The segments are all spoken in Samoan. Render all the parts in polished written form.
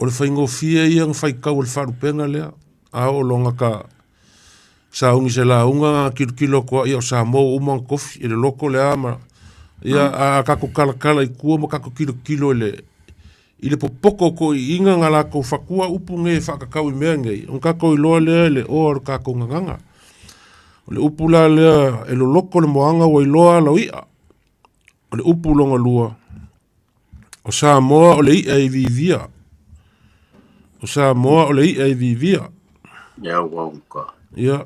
O le faigofie ia ona faitau e le faalupega lea, a oo loa ina ta sauni i se lauga na tilotilo atu lava, ia o Samoa ua uma ona tofi i le loto le a ma, ia a tatou talatala i tua ma tatou tilotilo i le i le popoto o toeaiina na latou fatua upu nei e faatatau i mea nei, ona tatou iloa lea i le oa o le tatou gagana. O le upu la lea e loloto le moana ua iloa ala o i'a. O le upu lona lua, o Samoa o le i'a e viivia. O Samoa o le i'a e viivia. Ia ua uka. Ia,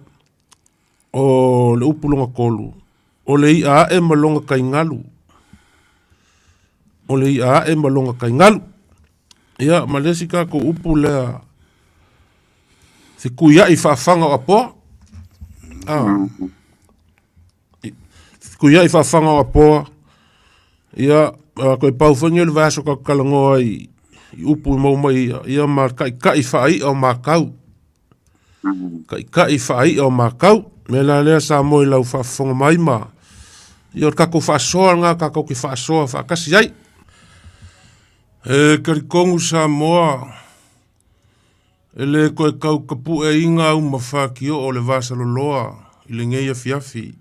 o le upu lona tolu, o le i'a ae ma lona taigalu. O le i'a ae ma lona taigalu. Ia, ma le isi tatou upu lea, fetuiai faafaga o Apoa. Ah. Fetuiai faafaga o Apoa. Ia, toe pau foi lenei o le vaiaso tatou te talanoa ai i upu e maua mai ia, ia ma taitai faai'a o Makau. Taitai faai'a o Makau. O le mea la lea Samoa i lau faafofoga mai ma ia o le tatou faasoa lena tatou te faasoa faatasi ai. E talitonu Samoa e le toe tau tapueina au ma fatioo o le vasaloloa i lenei afiafi.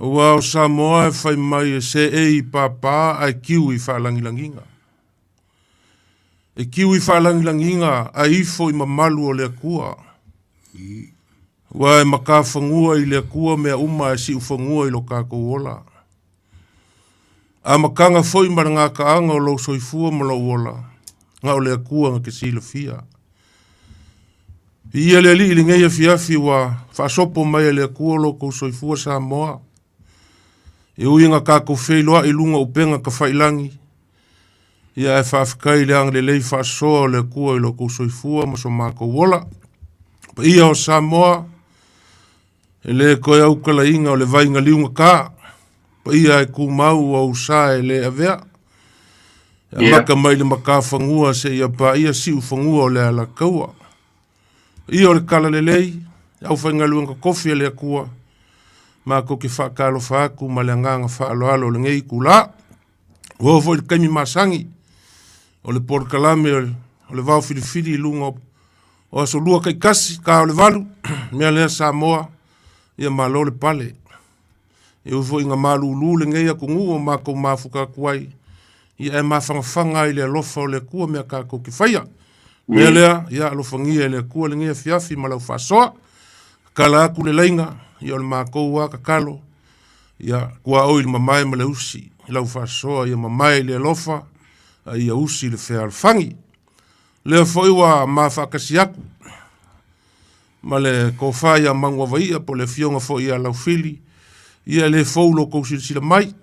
Aua o Samoa e fai mai e seei i papa ae kiu i faalagilagiga. E kiu i faalagilagiga ae ifo i mamalu o le Atua. Aua e matafanua i le Atua mea uma ae siufanua i lo tatou ola. Amataga foi ma le gataaga o lou soifua ma lou ola, na o le Atua na te silafia. Viia le Alii i lenei afiafi ua faasopo mai e le Atua lo outou soifua Samoa. E ui ina tatou feiloai i luga o upega tafailagi, ia ae faafetai i le agalelei faasoa o le Atua i lo outou soifua ma so matou ola. Paia o Samoa, E le toe aukalaina o le vai na liugata, paia e tumau ua ou sa e le avea. E amata mai le matafanua seia paia siufanua o le Alataua. Paia o le Talalelei, le aufaigaluega totofi a le Atua, matou te faatalofa atu ma le agaga faaaloalo o lenei itula. Ua oo foi i le taimi masani o le polokalame o le vao filifili i luga o aso lua taitasi, ta o le 8, mea lea Samoa, ia malo le pale. E ui foi ina malulu lenei atunuu o matou mafuta atu ai, ia ae mafanafana ai i le alofa o le Atua mea tatou te faia. Mea lea, ia alofagia e le Atua lenei afiafi ma lau faasoa. Tatala atu le laina, ia o le matou lava tatalo, ia tuaoi i le mamae ma le usi i lau faasoa, ia mamae i le alofa, a ia usi i le fealofani. Lea foi ua ma faatasi atu ma le tofa ia Manuavaia po o le afioga foi ia Laufili, ia e le fou lo tou silasila mai,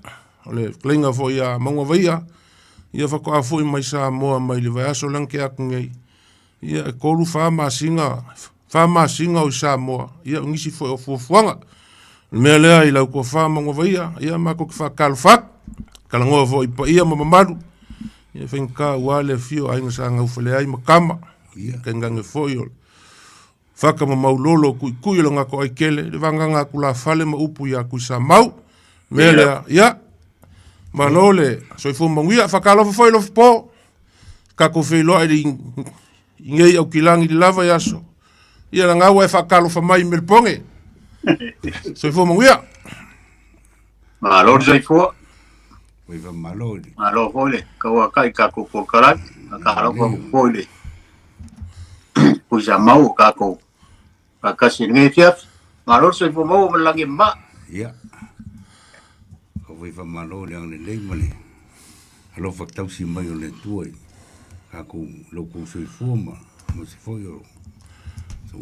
o le fetalaiga foi ia Manuavaia, ia faatoa foi mai Samoa mai le vaiaso lea na tea atu nei, ia e 3 4 masina, 4 masina o i Samoa, ia o nisi foi o fuafuaga. O le mea lea i lau tofa Manuavaia, ia matou te faatalofa atu, talanoa foi i paia ma mamalu, ia faigata aua le afio o Aiga Sa Gaufaleai ma Tama, ia tainane foi o Faka ma Maulolo o Tuitui o le Gatoaitele, le vagana a Tulafale ma upu ia Tuisamau. Mea lea, ia, malo le soifua manuia. Faatalofa foi Lofipo, tatou feiloai i nei aukilagi i le lava i aso. Ia lagau e faatalofa mai i Melepone. Soifua manuia. Malo le soifua. Oi fa malo le. Malo foi le kauakai tatou polokalame. Faatalofa foi le Tuisamau o tatou faatasi i lenei afiafi. Malo le soifua maua ma le lagi e mama. Ia. Ka foi fa malo le agalelei ma le alofa tausi mai o le Atua i tatou lo kou soifua ma ma se foi o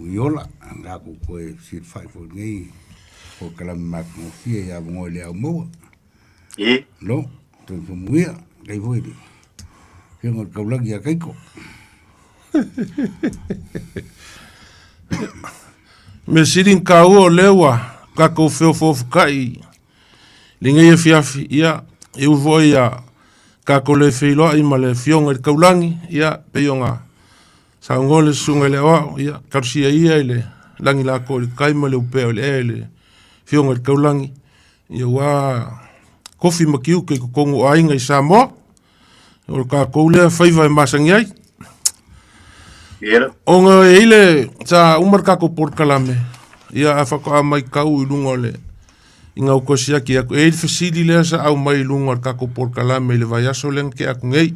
iola tatou toe fesilafai foi i lenei polokalame matagofie ia avanoa i le au maua. E. Lo, toe famuia, kai foi le afioga i le Taulagi ia Kaiko. Mea sili ona taua o lea ua tatou feofoofotai i lenei afiafi, ia, e ui foi ia tatou le feiloai ma le afioga i le Taulagi, ia, pei ona saunoa le susuga i le Aoao, ia, talosia ia i le lagi latou i le tai ma le upea o le ea i le afioga i le Taulagi, ia ua tofi ma tiute i totonu o aiga i Samoa. O le kākou lea faiva e masani ai. Ia. Ona e i le, sa uma le kākou polokalame, ia a whakoa mai kau i lunga o le, i ngau kosi aki aku. E i le fesili lea sa au mai i lunga o le kākou polokalame i le vaiaso lea ke aku nei.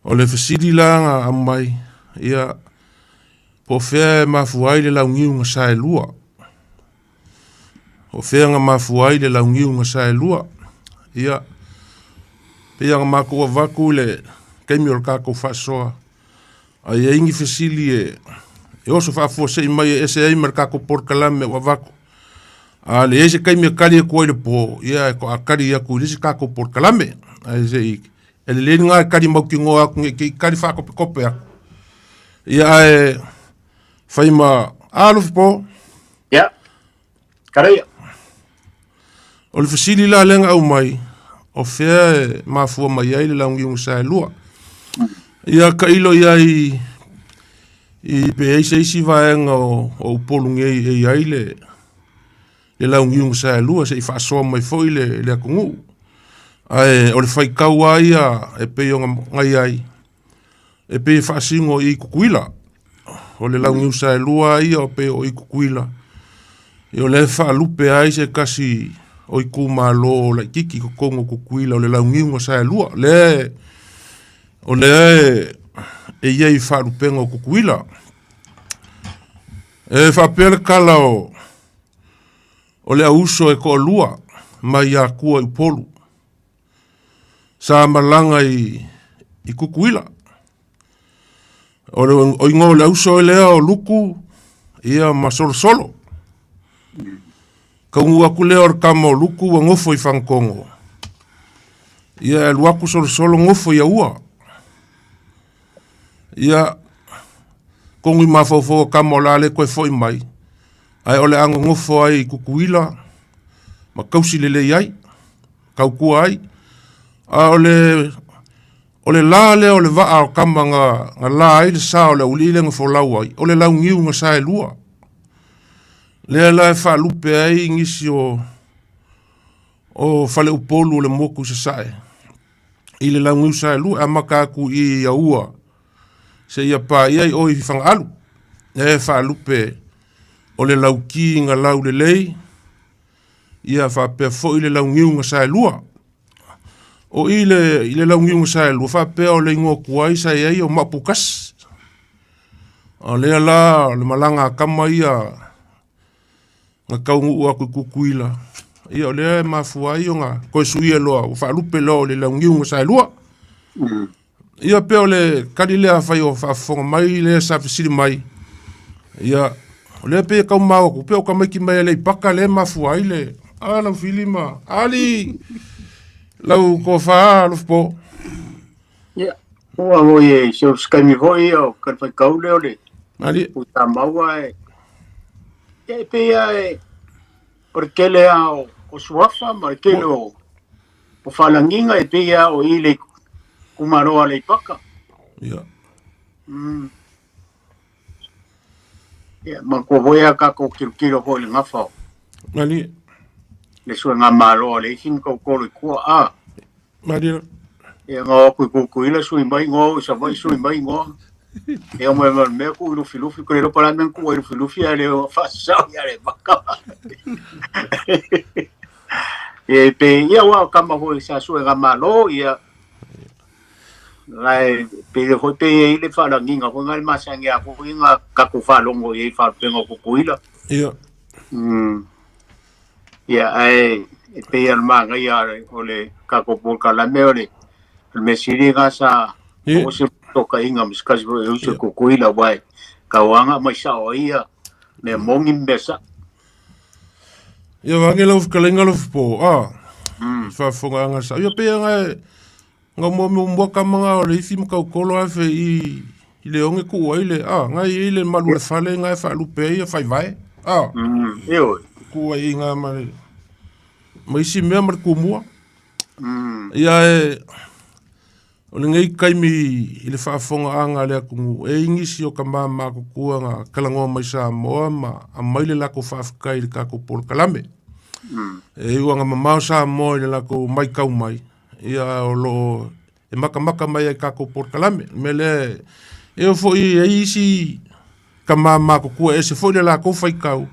O le fesili la nga au mai, ia, po fea e mafua ai le launiu na saelua. O fea na mafua ai le launiu na saelua. Ia, pei ona matou avatu i le taimi o le tatou faasoa, a i ai ni fesili e oso faafuasei mai e ese ai ma le tatou polokalame ua avatu. A leai se taimi e tali atu ai i le po, ia e toa tali atu i le isi tatou polokalame. Ae se i, e lelei lena e tali mautinoa atu nei te i tali faakopekope atu. Ia ae fai ma, a Lufipo? Ia. Karaia. O le fesili la lea na aumai, o fea e mafua mai ai le launiu saelua. Ia tailo i ai i pe ai se isi vaega o Upolu nei e i ai le launiu saelua se i faasoa mai foi le atunuu. Ae o le faitau lava ia e pei ona i ai, e pei e faasino i Tutuila. O le launiu saelua ia o pei o i Tutuila. Ia o lea e faalupe ai se tasi o itumalo laitiiti i totonu o Tutuila o le launiu na saelua. Lea o lea e i ai i faalupega o Tutuila. E faapea le tala o le auuso e toalua mai Atua i Upolu. Sa malaga i Tutuila. O le igoa o le auso lea o Luku ia ma Solosolo. Taunuu atu lea o le tama o Luku ua nofo i Fagatogo. Ia e alu atu Solosolo nofo i Aua. Ia kogu i mafaufau o tama o le a le toe foi mai, ae o le a nonofo ai i Tutuila ma tausi lelei ai, tautua ai. A o le O le la lea o le vaa o tama na la ai le sa o le aualii lea na folau ai, o le launiu na saelua. Lea la e faalupe ai nisi o faleupolu o le motu i Sasae i le launiu saelua, e amata atu i Aua seia paia ai oe i Fagaalu. Lea e faalupe o le lauki na laulelei, ia faapea foi le launiu na saelua. O i le launiu na saelua, faapea o le igoa tuai sa i ai o Maoputasi. O lea la o le malaga a tama ia na taunuu atu i Tutuila, ia o lea e mafua ai ona toe suia loa, ua faalupe loa o le launiu na saelua. Ia pei o le tali lea afai o faafofoga mai lea sa fesili mai. Ia, o lea pei e tau maua atu, pei o tamaiti mai Aleipata lea e mafua ai le, a lau fili ma ali lau tofa Alofipo. Ia, ua foi e se o se taimi foi ia o ka faitau lea o le Ali. puta maua e, ia e pei lava e, o le tele lava o suafa ma le tele o O faalagiga e pei lava o i le itumalo o Aleipata. Ia. Ia, manatua foi a tatou tilotilo foi i le gafa o Malie. le suega malo a le isi na tautolo i tua. A. Malie. Ia, na o atu i Tutuila sui mai na o i Savaii sui mai igoa. Ia, o mai mea tuu i Lufilufi, ko le iloa po o le a le mea na tuu ai i Lufilufi ae le o faasasao ia Aleipata. E pe ia aua o tama foi sa suega malo ia ae pei foi pe i ai le faalagiga foi na le masani a foi na tatou faalogo i ai i faalupega o Tutuila. Ia. Ia ae e pei lava o le manaia o le tatou polokalame o le mea sili lena sa maua se fesootaiga ma se tasi foi o uso i Tutuila aua e tau lava na aumai sao ai ia mea moni ma mea sao. Ia vaeane lau fetalaiga Alofipo, a, faafofogaaga sa. Ia pei lava na muamua tama na o le ifi ma tautolo ae fai i i le oge tuu ai le, a, na i ai le malu o le fale na e faalupe ai ia faivae, a. Ioe. Tuu ai i ina ma le, ma isi mea ma le tumua. Ia e, O lenei taimi i le faafofogaaga a le atunuu, e i ai nisi o tama matutua na talanoa mai Samoa ma aumai le latou faafetai i le tatou polokalame. E iu lava ina mamao Samoa i le latou matau mai, ia o lo o e makamaka mai ai kākou polokalame. O le mea lea, e oo foi e i ai isi tama matutua e ese foi le latou faitau,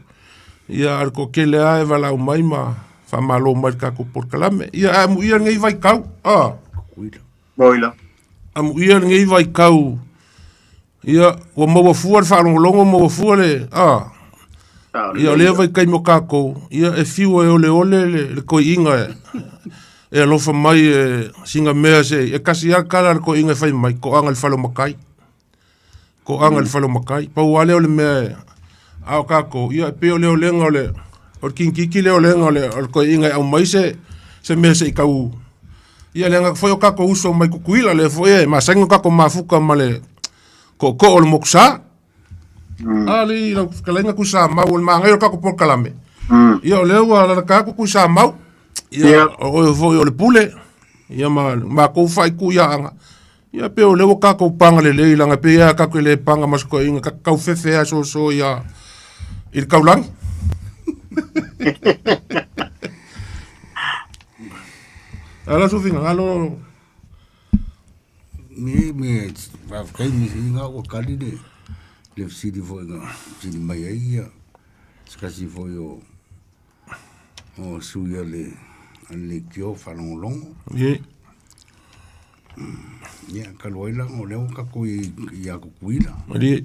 ia a o le toatele lava e valaau mai ma faamalo mai i le tatou polokalame. Ia ae amuia lenei vaitau, a. Moila. Amuia lenei vaitau, ia ua maua fua le faalogologo, maua fua le, a. Ia o lea vaitaimi o tatou, ia e fiu e oleole le, le toeaina e, e alofa mai e sina mea se, e tasi lava le tala a le toeaina e fai mai, toaga i le fale o matai. Toaga i le fale o matai. Pau lava lea o le mea e, a o tatou, ia e pei o le olega o le, o le kinikiki le olega o le, o le toeaina e aumai se, se mea se i tau, ia leaga foi o tatou uso mai Tutuila, lea foi e masani ona tatou mafuta ma le tootoo o le motusa. A alii lau fetalaiga Tuisamau, o le manaia o le tatou polokalame, ia o lea ua lalata atu Tuisamau, ia o oe foi o le pule, ia ma matou faatuiaaga, ia pei o lea ua tatou paga lelei leaga e pei lava tatou te le paga ma se toeaina, ta te taufefe lava soso ia i le taulagi. A o sou finagalo. Me me faafetai me ina ua kali le le fesili foi na fesili mai ai ia se tasi foi o o sui a le a le leitio faalogologo. Ie. Ia talu ai la o lea ua tatou i ia Tutuila. Malie.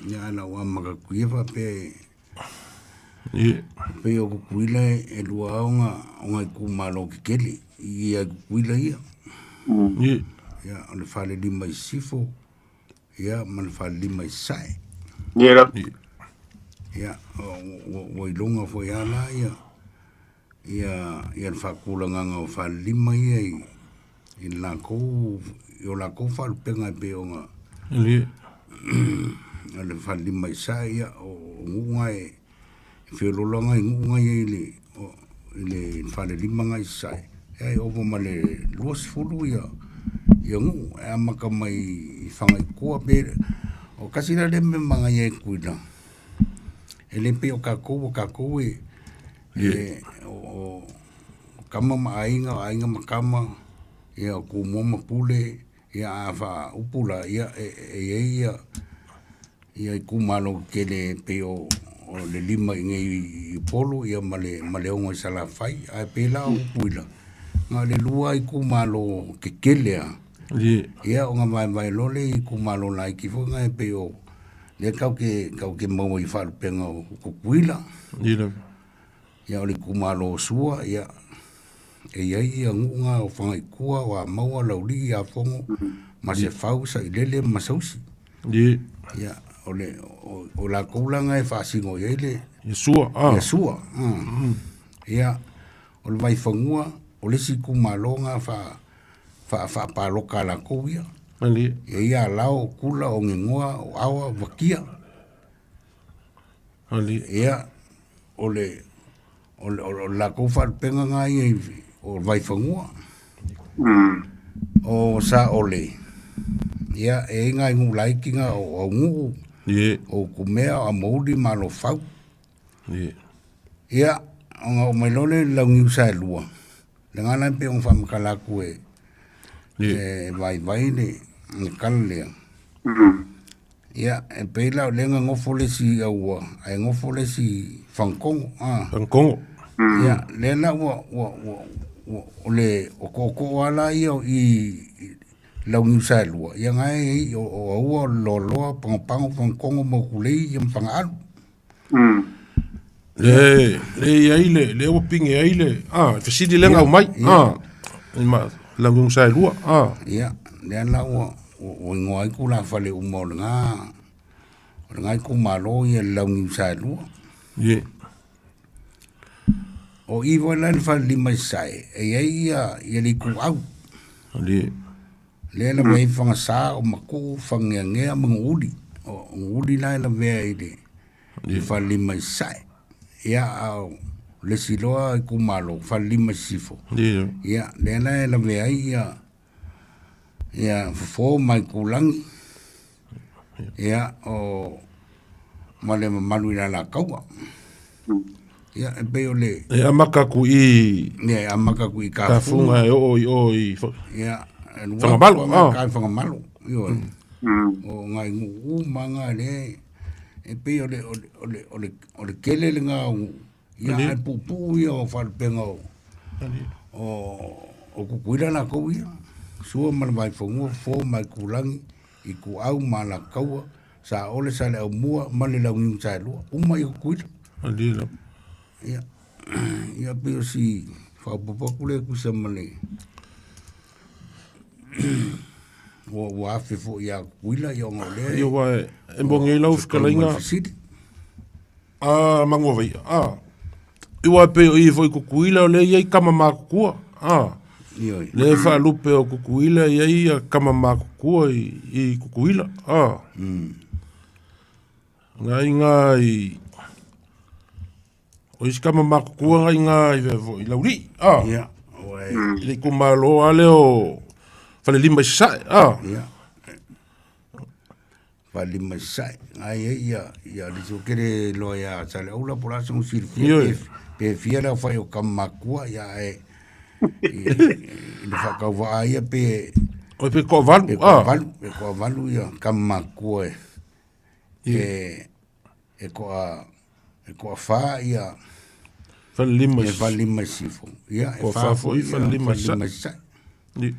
Ia na ua amata atu ia faapea e Ie. Pei o Tutuila e lua lava ona ona itumalo tetele i ia Tutuila ia. Ie. Ia o le Falelima i Sisifo ia ma le Falelima i Sasae. Ie la. Ia ua iloga foi lava la ia ia ia le faatulagaga o Falelima ia i i le latou i o latou faalupega e pei ona Ie. o le Falelima i Sasae ia o nuu na e feoloolo lava nai nuu na ia i le i le Falelima na i Sasae ia e ova ma le 20 ia ia nuu e amata mai i Fagaitoa pe o tasi la lea mea manaia i Tutuila e le pei o tatou o tatou e e o tama ma aiga, o aiga ma tama, ia o Tumua ma Pule, ia a faaupu la, ia e i ai ia ia itumalo tetele e pei o le 5 i inei i Upolu ia ma le 6 i Salafai. Ae pei la o Tutuila, na o le 2 itumalo tetele lava. Ia ona vaevae loa lea i itumalo laiti foi na e pei o lea tatou te maua i faalupega o Tutuila. Ia o le itumalo o Sua, ia e i ai ia nuu na o Fagaitua, o Amaua, Laulii, Afogo, Masefau, Sailele ma Masausi. Ia o le o latou la na e faasino i ai le Ia Sua. Ia Sua. Ia o le Vaifanua, o le isi itumalo na faapaloka a latou ia. E i ai Alao, o Kula, o Gegoa, o Awa, o Vakia. Ia, o le o le o le latou faalupega na ia i o Vaifanua. O Saole, ia e i ai nai nuu laiti na o Aunuu, o Utumea, o Amouli ma Alofau. Ia, ona oo mai loa lea i le Launiu Saelua, lena la e pei ona faamatala atu e e vaivai le tala lea. Ia, e pei la o lea na nofo le isi i Aua, ae nofo le isi i Fagotogo. Fagotogo. Ia, lea la ua, ua, ua, ua o le o tootoo lava la ia i Launiu Saelua, ia na e i ai o Aua, o le Loaloa, Pagopago, Fagotogo, Mokulei, ia ma Fagaalu. Le le i ai le lea ua pine ai le a fesili lea na aumai a ma Launiu Saelua a. Ia, lea la ua ua igoa ai tulafale uma o lena o lena itumalo ia le Launiu Saelua. Ie. O i foi la i le Falelima i Sasae, e i ai ia ia le ituau. Ie. Lea e lavea ai Fagasa, o Matuu, Fageagea ma Nuuuli. O Nuuuli la e lavea i le i Falelima i Sasae. Ia, a o le isi loa itumalo, Falelima i Sisifo. Ia, lea la e lavea ai ia ia Fofo ma Aitulagi. Ia, o ma le mamalu i le Alataua. Ia, e pei o le... E amata atu i... Ia, e amata atu i Kafuga. Kafuga e oo i o i... Ia, e lua Fagamalo, atu ah. Kai Fagamalo, ioe. Mm. O ngai nuu uma nga le e pei o le o le o le o le o le kele le nga o nuu. Ia Ali. ai puupuu ia o faalupega o o o Kukuila lakou ia. Sua ma le Vaifanua, Fofo ma Aitulagi, Ituau ma Alataua, Saole, Saleaaumua ma le Launiu Saelua. Uma ia Kukuila. Ali la. Ia, ia pei o si faaopoopo atu lea e tusa ma le ua ua afe foi ia Kukuila ia ona o lea Ia ua e e moni ai lau fetau ma le fetalaiga fesili. a Manuavaia. A. Ia pei o i foi Kukuila o lea e i ai tama matutua. A. Ioe. Le faalupe o Kukuila e i ai ia tama matutua i, i Kukuila. A. Ngai ngā i o isi tama matutua ngai ngā i vea foi i Laulii. A. Ia, ua e I le itumalo lava lea o Falelima i Sasae. A. ia. Falelima i Sasae. Ngai ai ia ia le isi o kele loa ia Saleaula po o le a se go silafia Ioe. pe pe fia le aofai o tama matua ia ae i i le faatauvaa ia pe O pe toavalu. pe A. toavalu, pe toavalu ia tama matua e e e toa e toafa ia Falelima i e Falelima i Sisifo. Ia e Toafa fa foi foi ia Falelima i Sasae. Falelima i Sasae. Ni.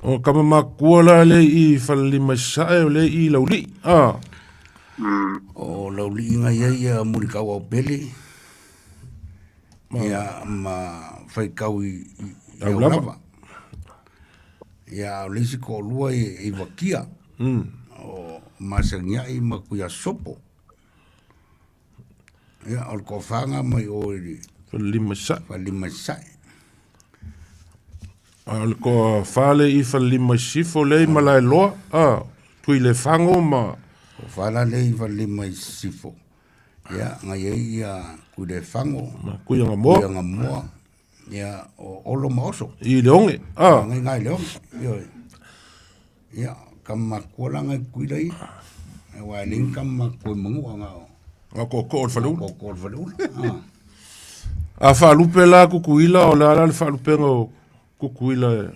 O kama makua la le i Falelima i Sasae o le i Laulii. A. O Lauliiga ia ia Mulikaua o Pele. Ia ma faitau i i i Aulava. Aulava. Ia o le isi toalua e i Vakia. O Masagiai ma Kuiasopo. Ia o le toafaga mai o i le Falelima i Sasae. Falelima i Sasae. A o le toafa le i Falelima i Sisifo le i Malaeloa. A. Tui le Fago ma Toafa la le i Falelima i Sisifo. Ia ngai ai ia Tuilefago, ma Kuiagamoa. Kuiagamoa, ia o Olo ma Oso. I Leoge. A. Ngai ngai Leoge. Ioe. Ia tama matua la ngai Kukuila ia. Aua e leai ni tama matua i Manua na o Nga tootoo o le faleula. tootoo o le faleula. Ah. A faalupe la Kukuila o le a la le faalupega o Kukuila e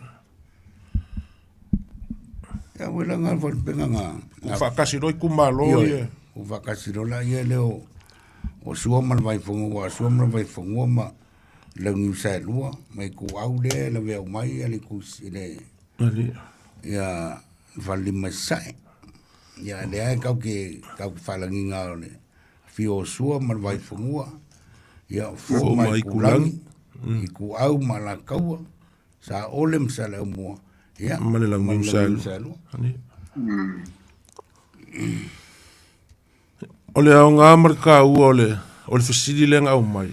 Ia ua la nga faalupega nga ua faatasi loa itumalo Ioe, ia. ua faatasi loa la ia lea o o Sua ma le Vaifanua, aua o Sua ma le Vaifanua ma Launiu Saelua ma Ituau lea e lavea uma ai le itu le Ali. ia le Falelima i Sasae. Ia lea e tatou te tatou te faalagiga o le afio o Sua ma le Vaifanua, ia o Fo Fo ma ma Itulagi, Itulagi. Ituau ma Alataua, Saole ma Saleaaumua, ia Ma le ma Launiu le Launiu Saelua. Saelua. Ali. O le aoga ma le taua o le o le fesili lea na aumai.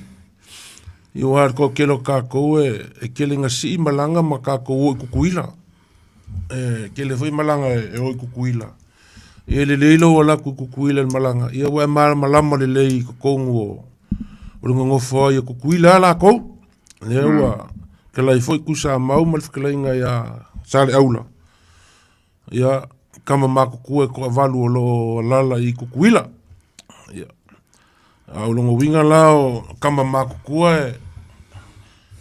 Ia aua le toatele o tatou e e tele ina sii malaga ma tatou o i Kukuila. E tele foi malaga e o i Kukuila. Ia e lelei lou alu atu i Kukuila i le malaga, ia ua e malamalama lelei i totonu o o le nonofo ai o Kukuila a lakou. Lea ua fetalai foi Tuisamau ma le fetalaiga ia Saleaula. Ia tama matutua e toavalu o lo o alaala i Kukuila. Ia a o lona uiga la o tama matutua e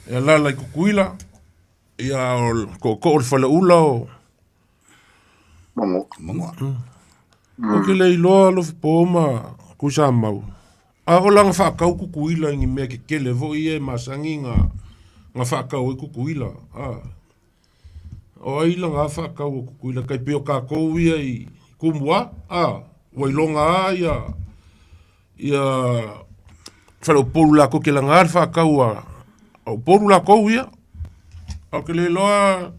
e alaala i Kukuila, ia o le tootoo o le faleula o Manua. Manua. Ou te le iloa Alofipo ma Tuisamau, a o laga faatau Kukuila i ni mea tetele foi ia e masani na na faatau ai Kukuila. A o ai laga faatau o Kukuila tai pei o tatou ia i Tumua, a ua iloga lava ia ia faleupolu latou te laga le faatau a a Upolu latou ia. Ae ou te le iloa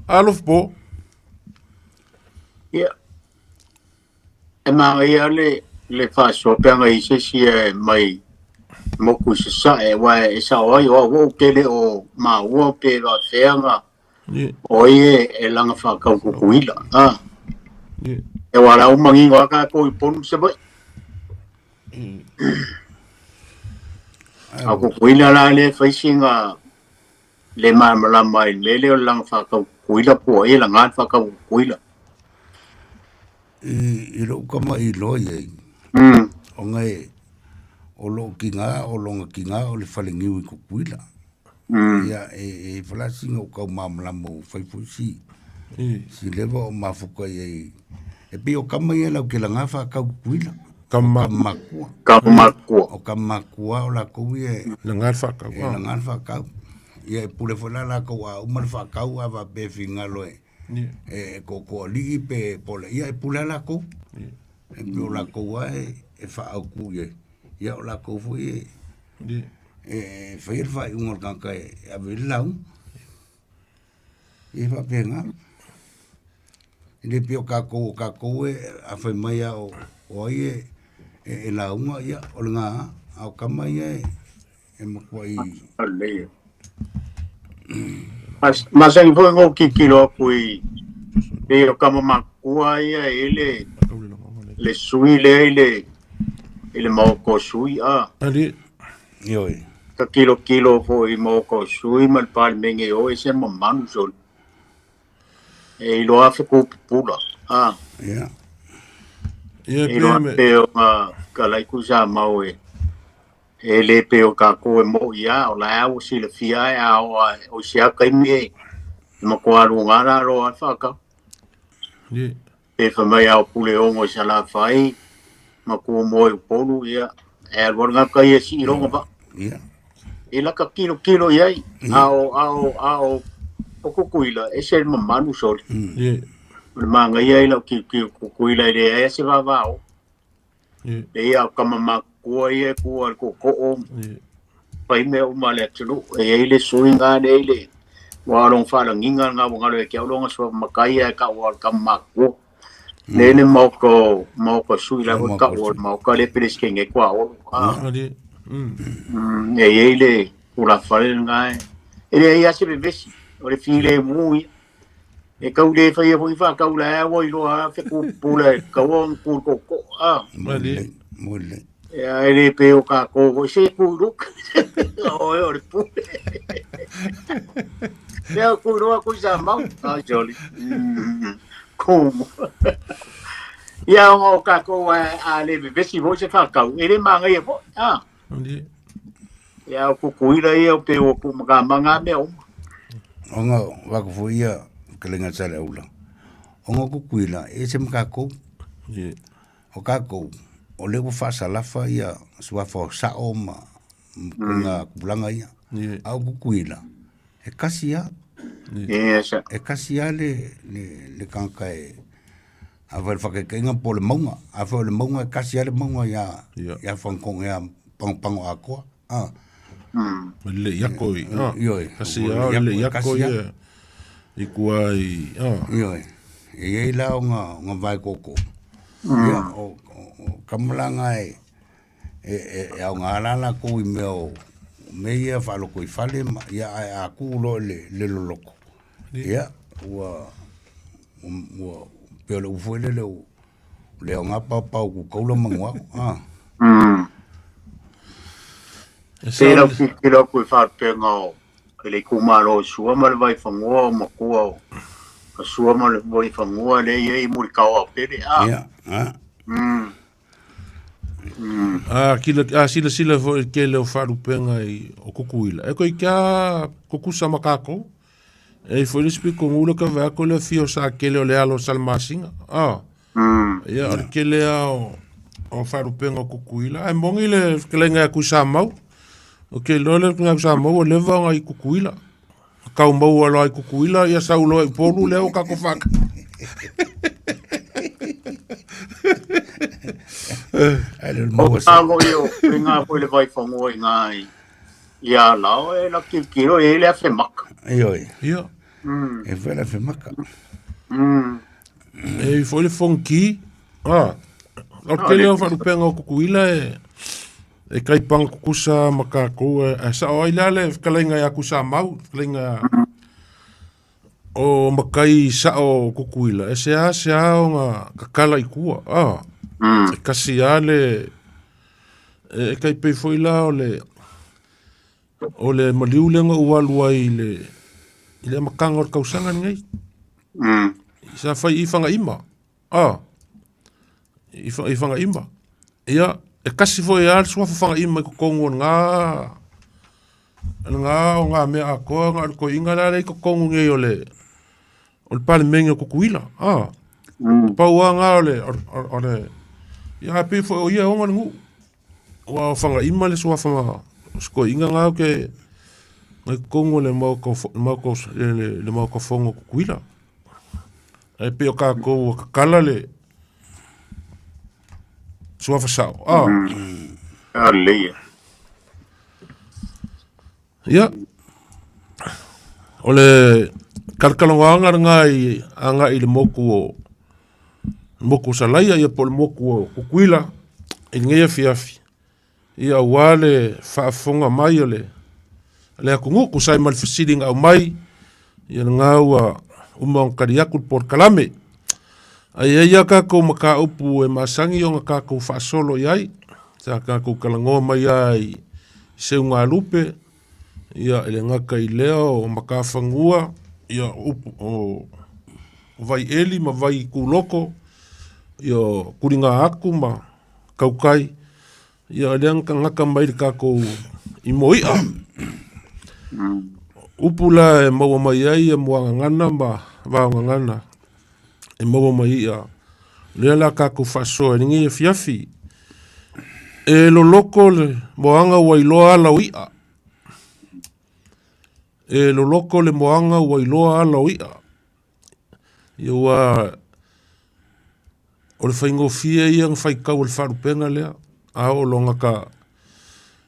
Alofipo. Ia, e manaia le le faasoa pe ana i se isi e mai moku i Sasae, aua e sao ai o au ou te le o maua pe faafefea na Ia, o ai e, e laga faatau Kukuila. Ah, ia. e aua o la ua manino lava tatou i Upolu ma Savaii. A o Kukuila la lea e fai sina le malamalama i le mea lea o le laga faatau Kukuila po o ai e laga le faatau Kukuila. I lou kamaʻiloa i ai, ona e, o lou tiga, o lona tiga o le faleniu i Tutuila. Ia, e falasi na ou tau malamalama ua fai foi si, si leva o mafuta i ai. E pei o kama ia lau te laga whakau Tutuila. Kama. Makua. Kama makua. O kama makua o lakou ia e, Laga le faakau. e laga le faakau. Ia e pule foi la lakou a uma le faakau a faapea e figalo e, e toatoalii pe po o le ia e pule lava lakou. E pei o lakou lava e faaautu i ai. Ia o lakou foi e e faia le faaiuga o le tagata e ave i ai le lauga. Ia e faapena. E le pei o tatou, o tatou e a fai mai lava o ai e e lauga, ia o lena lava. A o tama ia e matuai. Lelei. Masani foi ona ou tilotilo atu i pei o tama matutua ia e i ai le sui lea i le i le maota o sui a. Ali. Ioe. Ta tilotilo foi i maota o sui ma le Palemene o e se mamalu soli. E iloa feku pupula. A. Ia. Ia E iloa pe pe o ngā ka laiku sa mau e e le pe o kākou e mo'i a o la ua silafia e a o o se a kaimi e matua alu la loa le faakau. Pe fai mai a o Puleogo i Salafai ma Kuamoa i Upolu ia e alu alu ngā kai e sii loga va. Ia. E laka kilokilo i ai a o a o a o o Kukuila e se mamalu soli. O le magaia i lau kilokilo Kukuila e leai se vavao. E ia o kama makua ia e kua le koko'o fai mea uma a le atunuu e i ai le suiga lea i le ua lona faalagiga lena ua galo ia te au lona suafa matai ae taua o le tama matutua. Lea le maota maota sui la foi taua o le maota lea Peresetene e tuaolo. A. Ali. E i ai le tulafale lena e e leai lava se vevesi o le filemu ia. E tau le faia foi faatau la ua iloa fekupula e tatau ona tu i le tootoo. A. Ali. Mo lelei. Ia e le pei o tatou foi se tu i luga. Oe o le pule. Lea o tu iloa kui sa mau. Ai jolly. Kumu. Ia ona o tatou a le vevesi foi se faatau, e le magaia foi. A. Ali. Ia o Kukuila ia o pei o kumakamaga mea uma. Ona wako foi ia kelenga sale aula. Ona Kukuila e se makakou. O kākou, o lea ua faasalafa ia suafa o sao ma kuiga tulaga ia. A o Kukuila, e kasi lava. Yes. E kasi lava le, le, le tagata e, a fai o le faataitaiga po o le mauga. A fai o le mauga, e kasi lava le mauga ia, ia Whangkong, ia Pagopago atoa. A. Ma le iako i. Ioe. Kasi lava o le iako ia i kua i. Ioe. E i ai la o ngā vae koko. Ia, o, o, o kamalaga e, e, e, e ao ngā la lakou i mea o mea ia whaaloko i whale, ma, ia ae a kuu loa le, le loloko. Ia, ua, ua, pei o le upu foi lele o le ao ngā paopao ku kaula manguao. Ah. E Pe sao lau tilotilo atu i faalupega o i le itumalo o Sua ma le Vaifanua o matua o Sua ma le Vaifanua lea e i ai i Mulitao o Pele. A. Ia, ah. A kila a silasila foi i le tele o faalupega i o Kukuila e koe kia kukusa ma kākou. E i foi le isi pito le ka vae atu le afio o Sakele o le alo o Salamasina. A. Ia o le tele lava o o faalupega o Kukuila. Ae moni le fetalaiga ia Tuisamau. Ou te iloa le fetalaiga ia Tuisamau ua leva ona i Kukuila. Tau maua loa i Kukuila, ia sau loa i Upolu lea ua tatou faatasi. Ai le O maua ngā sa. foi o i ngā foi le Vaifanua i ngā i i Alao e la tilotilo e i ai le afe maka. Ioe. Ia. E fai le afe maka. E i foi le fonki. Ah. O le tele o faalupega o Kukuila e e kai panga kukusa ma kākou e, e sao ai la le fetalaiga ia Tuisamau, fetalaiga o makai sao o Kukuila, e sea sea ona kakala i tua. Ah. E kasi lava le e kai pei foi la o le o le maliu lea na ou alu ai i le i le amataga o le tausaga lenei. Sa fai i Fagaima. Ah. i Fagaima. Ia, e kasi foi lava le suafa Fagaima i totonu o lena lena o ngā mea atoa na o le toeaina la lea i totonu nei o le o le Palemene o Tutuila. Ah, pau lava na o le o le ia ae pei foi o ia e ona le nuu. Aua o Fagaima le suafa o si toeaina na ou te na i totonu o le Maota Maota le Maota Fono o Tutuila. Ae pei o tatou ua tatala le suafa sao. Ah. A lelei e. Ia, o le kalakalanoaga lena i agai i le motu o le motu o Salaia ia po o le motu o Tutuila i lenei afiafi, ia aua le faafofoga mai o le le atunuu tusa ai ma le fesili na aumai, ia lena ua uma ona tali atu le polokalame. Ae i ai lava tatou mataupu e masani ona tatou faasolo i ai, sa tatou talanoa mai lava i seugalupe, ia e le gata i lea o matafanua, ia o upu o vaieli ma vaituloko, ia o tuliga atu ma tautai, ia lea na gata mai le tatou i moi'a. Upu la e maua mai ai ia muagagana ma vaogagana e maua mai i'a. Lea la tatou faasoa i lenei afiafi. E loloko le moaga ua iloa ala o i'a. E loloko le moaga ua iloa ala o i'a. Ia ua o le faigofie ia ona faitau o le faalupega lea, a oo loa ina ta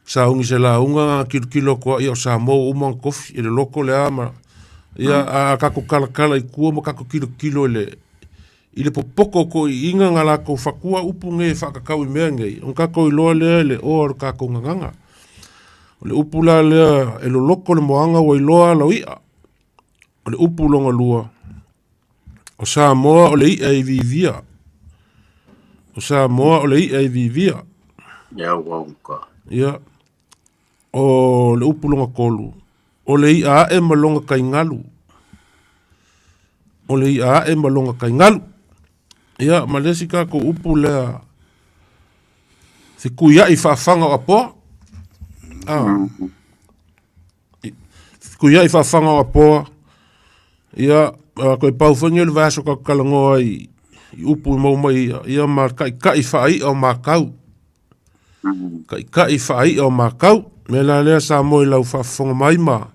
sauni i se lauga tilotilo atu lava, ia o Samoa ua uma ona tofi, e loloto le a ma… Ia a tatou talatala i tua ma tatou tilotilo i le i le popoto o toeaiina na latou fatua upu nei e faatatau i mea nei, ona tatou iloa lea i le oa o le tatou gagana. O le upu la lea e loloto le moaga ua iloa ala o i'a. O le upu lona lua, o Samoa o le i'a e viivia. O Samoa o le i'a e viivia. Ia ua uka. Ia, o le upu lona tolu, o le i'a ae ma lona taigalu. O le i'a ae ma lona taigalu. Ia, ma le isi tatou upu lea, fetuiai faafaga o Apoa. Ah. Fetuiai faafaga o Apoa. Ia, toe pau foi lenei o le vaiaso tatou talanoa ai i upu e maua mai ia, ia ma taitai faai'a o makau. Taitai faai'a o makau. O le mea la lea Samoa i lau faafofoga mai ma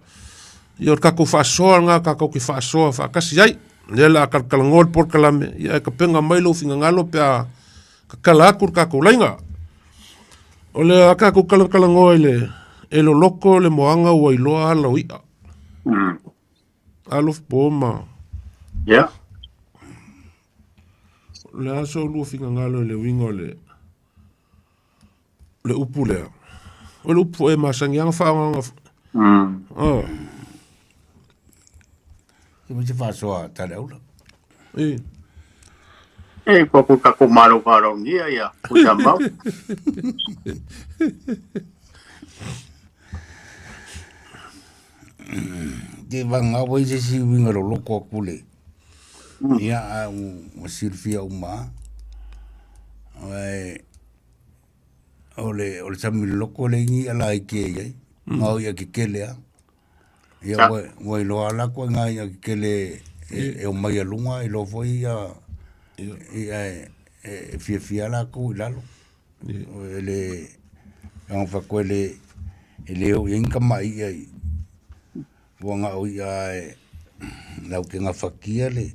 ia o le tatou faasoa lena tatou te faasoa faatasi ai. O lea o le a talatalanoa le polokalame, ia ae tapena mai lou finagalo pe a tatala atu le tatou laina. O le a tatou talatalanoa i le e loloto le moaga ua iloa ala o i'a. Alofa po ma Ia. O le a so lua finagalo i le uiga o le le upu lea. O le upu foi e masani lava ona faaaogaina. Ah. E mo se faasoa tale aula. E. E ko ku ka ku malo faalogia ia ku sa mau. Te vanga wai se si winga ro loko aku le. Ia a u silfia uma. Ai o le o le sami loko le ingi ala i ke ai. Ngau ia ke kele a. Ia ua ua iloa la koe ngā ia ke kele e, e o mai a lunga i lo foi ia ia e, e fiafia lākou i lalo. E le anga fa koe le e le o i ai ni kamaʻi iʻa i ua gao iʻa e lau ke gafatia le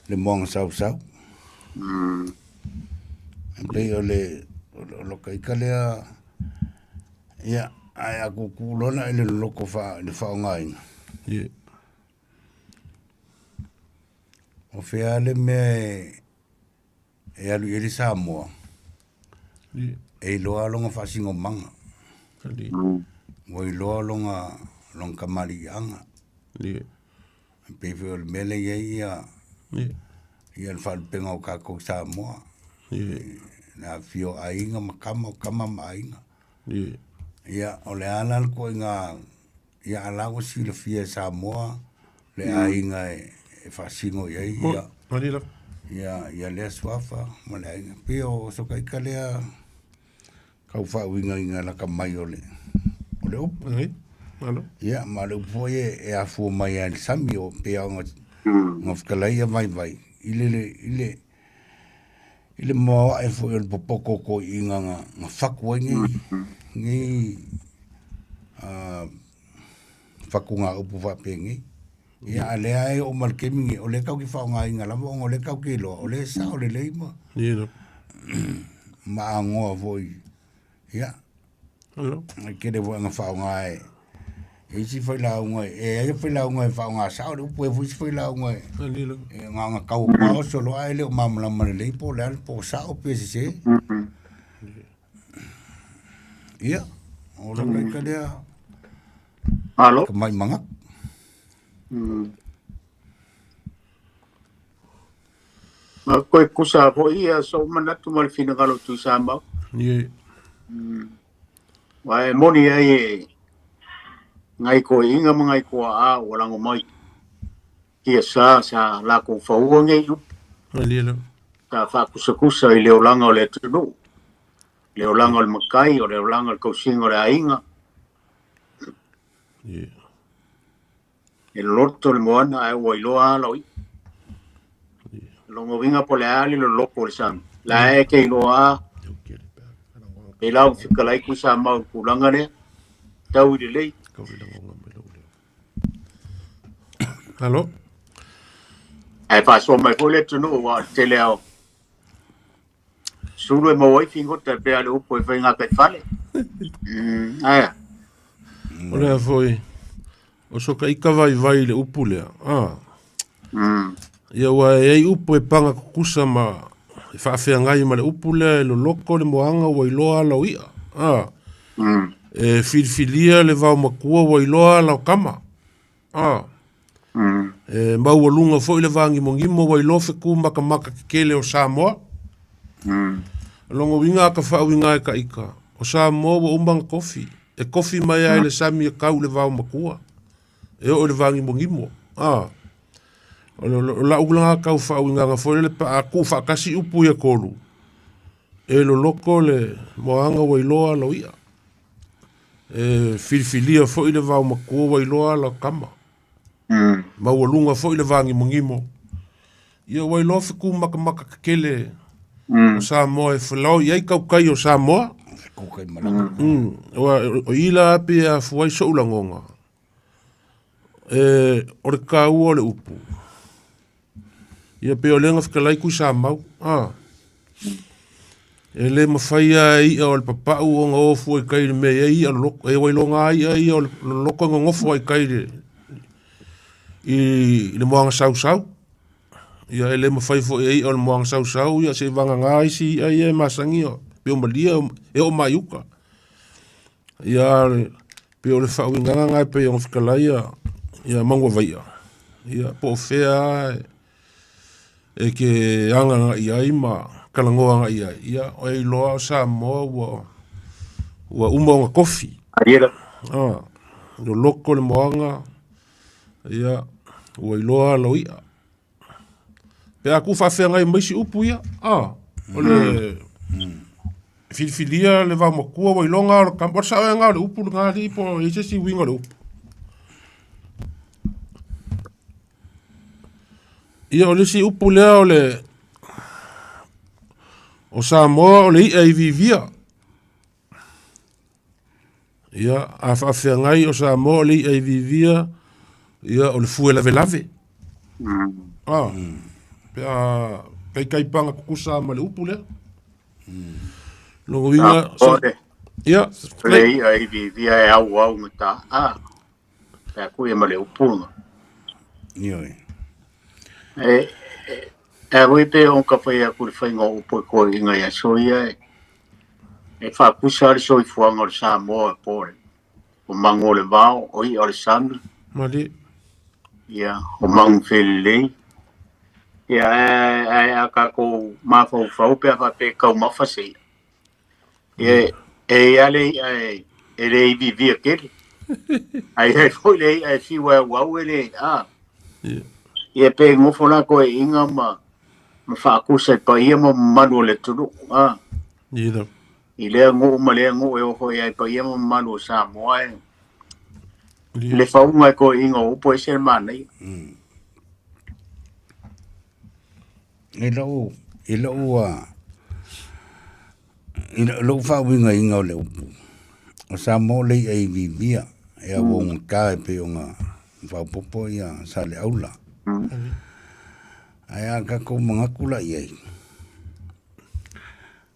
le moaga sausau. E pei o le o lo ka ika lea ia ae a kukū loa na i le loloko fa le faaaogaina. O fea le mea e e alu i ai le Samoa, e iloa lona faasinomaga, ua iloa lona lona kamaliiaga. E pei foi o le mea lea e i ai ia ia le faalupega o tatou Samoa, le afifio o aiga ma tama, o tama ma aiga. Ia, o le a la le ituaiga ia a la ua silafia e Samoa le aiga e faasino i ai ia. Ia, ia lea suafa ma le aiga. Pei o sokaika lea kau faauigaina laka mai o le o le upu. Ai. Malo. Ia, ma le upu foi e, e afua mai lava i le sami o pei ona ona fetalai vaivai i le le i le i le maoae foi o le popoto o toeaiina na na fatu ai nei nei fatugaupu faapenei. Ia a o lea e oo mai le taimi lenei, o lea tatou te faaaogaina lava ona o lea tatou te iloa o lea e sao lelei ma Ia. ma agoa foi. Ia, Malo. e tele foi ina faaaoga e e isi failauga, e ai failauga e faaaoga sao le upu, e foi isi failauga e Ali lava. e na ona tau atu lava solo ae le o malamalama lelei po o le a po o sao pe sese. Ia, o le ika lea Malo. ka mai manatu. Ma koe kusa foi ia so'u manatu ma le finagalo Tuisamau. Ia. Aua e moni ai e nai toeaiina ma nai tua'a ua lago mai tiasā sa latou faua nei upu Ali lava. sa fa'akusakusa i le olaga o le atunuu, le olaga o le matai, o le olaga o le tausiga o le aiga. Ia. E loloto le moana ae ua iloa ala o i'a. Lona uiga po o le a le loloto o le sami, la e te iloa a e lau fetalai Tuisamau i le tulaga lea, tau i lelei. Alo. Ae faasoa mai foi le atunuu aua o le tele lava o sulu e maua ai figota e pei lava o le upu e fai gataifale. Ae a? O lea foi o sokaika vaivai i le upu lea. Ah. Ia ua e ai upu e paga kukusa ma e faafeagai ma le upu lea e loloto le moaga ua iloa ala o i'a. Ah. E filifilia le vaomatua ua iloa ala o tama. Ah. E maualuga foi le vagimogimo ua iloa fetu makamaka kekele o Samoa. O lona uiga a ka faauiga e ka ika, o Samoa ua uma ona kofi. E kofi mai lava i le sami e kau i le vaomatua. E oo i le vagimogimo. Ah. O lau lena tau faauigaga foi lele pe a tuufaatasi upu ia tolu, e loloto le moaga ua iloa ala o i'a. E filifilia foi le vaomatua ua iloa ala o tama. Maualuga foi le vagimogimo. Ia ua iloa fetu makamaka kekele o Samoa e felao i ai tautai o Samoa. Fetukai malaga. O i la pei e afua ai so'u lagoga. E, o le taua o le upu. Ia pei o lea na fetalai Tuisamau. Ah. E le mafai lava e i'a o le papa'u ona o fua i tai i le mea e i ai i'a loloto. E wailoga lava i'a ia o le loloto e nonofo ai i tai i le moana sausau. Ia e le mafai foi e i'a o le moana sausau ia se'i vagana isi i'a ia e masani pe o malia e oo mai i uka. Ia pei o le faauigaga lena e pei ona fetalai ia Manuavai'a. Ia po o fea lava e ke aga agai ai ma talanoa agai ai, ia e iloa o Samoa ua ua uma ona tofi. Ah, loloto le moaga, ia ua iloa ala o i'a. Pe a tuufaafeagai mai isi upu ia, ah, o le filifilia le vaomatua ua iloa o le tama. O le sao ea o le upu lena alii po o i ai se isi uiga o le upu? Ia o le isi upu lea o le o Samoa o le i'a i vivia. Ia a faafeagai o Samoa o le i'a i vivia, ia o le fue lavelave. Ah, pe a kaikaipaga tutusa ma le upu lea. Lona uiga, ia, O le i'a i vivia e auau ma ta'a pe a kuia ma le upu lena. Ioe. E e hui pe o ka whai aku le whainga o upu e koe inga ia so ia e e whaakusa le soifuaga o le Samoa e po le o mago o le vao, o i'a o le sami, mali. ia o magu felelei. Ia ae ae a tatou mafaufau pe a faapea e taumafa se i'a. Ia e ia le i'a e e le ivivia tele. Ae i ai foi le i'a e fiu e auau e le a. Ia. Ia pe gofo la toeaiina ma Ma faatusa i paia ma mamalu o le atunuu, a. Ia. I lea nuu ma lea nuu e oo foi ai paia ma mamalu o Samoa e le fauga e toeaiina o upu ese le manaia. I lou, i lou, i lou faauigaina o le upu, o Samoa o le i'a i viivia e auaugata e pei ona faaopoopo ia Saleaula. Ae a tatou manatu la i ai,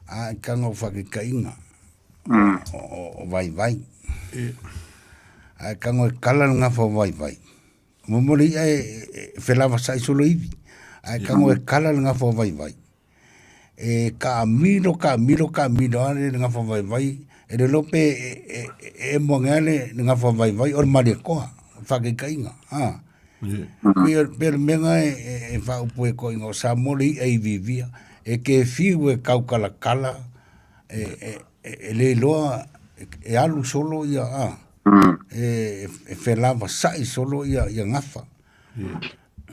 a e taga o faataitaiga o vaivai. Ae tago e kala le gafa o vaivai, mo le i'a e felavasai solo ivi. Ae tago e kala le gafa o vaivai, e taamilo taamilo taamilo lava le gafa vaivai, e le iloa pe e emo ane lava le gafa vaivai o le Malietoa, faataitaiga. Pei o le mea lena e faaupu ai atoa o Samoa le i'a i viivia, e te fiu e tautalatala, e le iloa e alu solo ia, e felavasai solo ia gafa.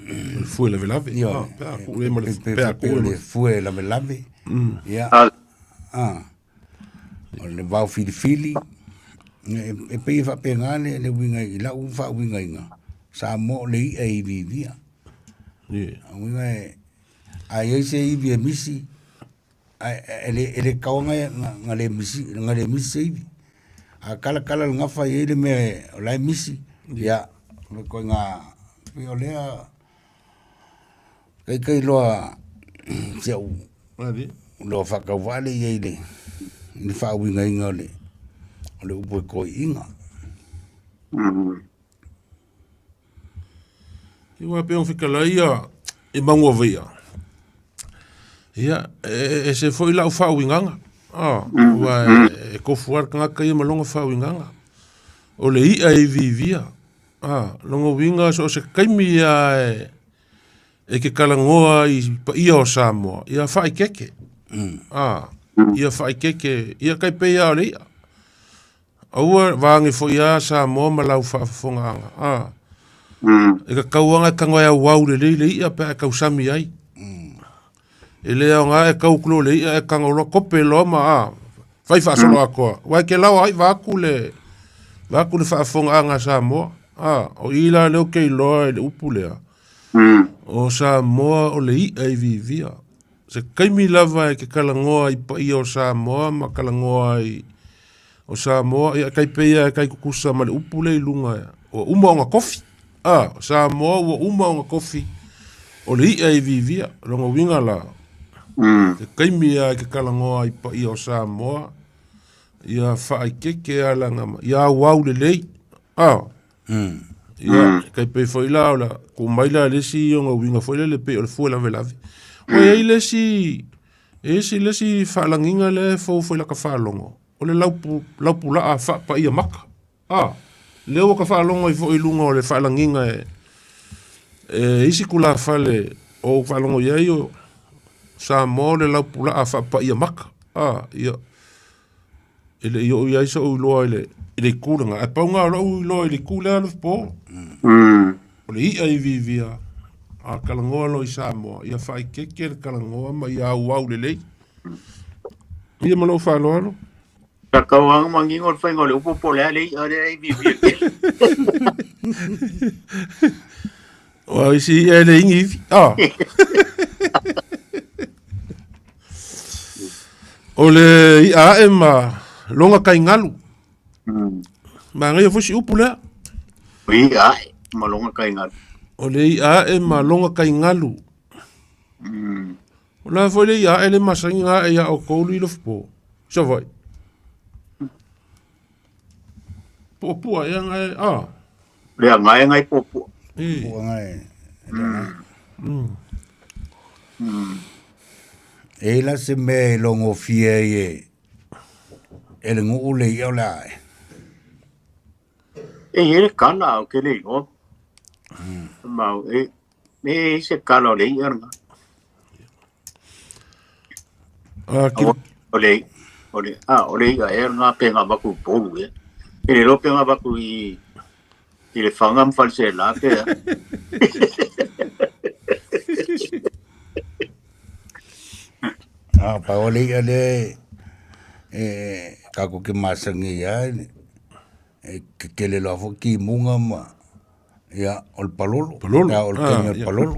Le fue lavelave. Ia, pe a le fue lavelave. Ia, o le vao filifili, e pei e faapena le uiga i lau faauigaina, Samoa o le i'a e iviivia. Uiga e, a i ai se ivi e misi, e le tatau ona le misi, ona le misi se ivi. A kala kala le gafa e i ai le mea o la e misi, ia, o le ituaiga, pei o lea kaikai loa si au loa faatauvaa lea i ai i le faauigaina o le upu e toeaiina. Ia pei ona fetalai ia i manu o Vaia, ia e ese foi lau faauigaga, aua e tofu lava le tagata ia ma lona faauigaga. O le i'a e iviivia, lona uiga so o se taimi lava e te talanoa ai i paia o Samoa, ia faaeteete, ia faaeteete, ia tai pei lava o le i'a. Aua vaage foi a Samoa ma lau faafofogaaga. A. E tatau lava ona e tago e auau lelei le i'a pe a e tausami ai. E le aoga e tau atu loa le i'a e tago loa kope loa ma a, fai faasolo atoa. Aua e te laoa ai vaeatu le, vaeatu le faafofogaaga a Samoa. A, o i la lea ou te iloa i le upu lea, o Samoa o le i'a i viivia. Se taimi lava e te talanoa i paia o Samoa ma talanoa ai o Samoa, ia tai pei lava e tai tutusa ma le upu lea i luga, ua uma ona tofi. A, o Samoa ua uma ona tofi, o le i'a e iviivia. O lona uiga la, se taimi lava e te talanoa ai i paia o Samoa, ia faaeteete lava leaga, ia auau lelei. A, ia, tai pei foi la o le tuu mai la le isi ona uiga foi lele pei o le fue lavelave. Ua i ai le isi, e isi le isi faalagiga lea e fou foi i lata faalogo, o le laupu, laupulaa faapaia maka. A, lea ua ka faalogo ai foi i luga o le faalagiga e, e isi tulafale o ou faalogo i ai o Samoa o le laupulaa faapaia maka. A, ia, e le i oo i ai so'u iloa i le, i le itu lena, ae pau lena o la'u iloa i le itu lea Alofipo. O le i'a i viivia, a talanoa loa i Samoa, ia faaeteete le talanoa ma ia auau lelei. Ia ma lou faaaloalo. Sa tau lava manino le faiga o le upu po o le a le i'a lea e viivia tele. Ua isi i'a e le igi ivi. Ah. O le i'a ae ma loga kai galu. Manaia foi si upu lea. O i'a ae ma loga kai galu. O le i'a ae ma loga kai galu. O le a foi le i'a ae le masani ona ae ia outou le Ilofopo i Savaii? Puapua ea na e, a? Le agae ngai puapua. Puapua ngai. E i la se mea e logofie ai e e le nuu le i'a o le ae. E i ai le kala o ke le iloa. Mau e e i se kala o le i'a lena. A, ki... O le o le a o le i'a ea lena pe na avatu i Upolu ea. E le iloa pe na avatu i i Lefaga ma Faleaseela pe a. A pau o le i'a lea e tatou te masani ai e tetele loa foi timuga ma ia o le palolo. Palolo. Ia, o le taimi o le palolo.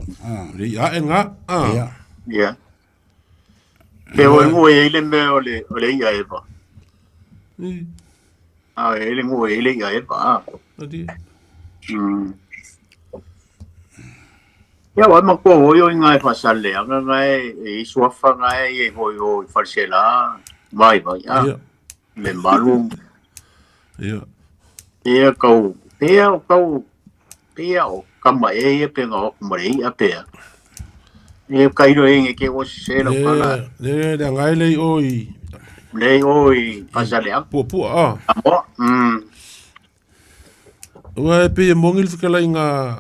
Le i'a ae gā. Ia. Ia. Pe o e ai le mea o le i'a eva. A e le ngua e le i'a eva. Ia wa ma ko hoi o inga e fasale anga nga e isuafa nga e hoi o i falsela vai vai a me malu. Ia. Ia kau pea o kau pea o kama e ia pe nga o mare ia pea. Ia kairo e nge ke o se la kala. Le le ngai le o i le o i fasale a. Pua a. Amo. Ua e pe mongi le fikala inga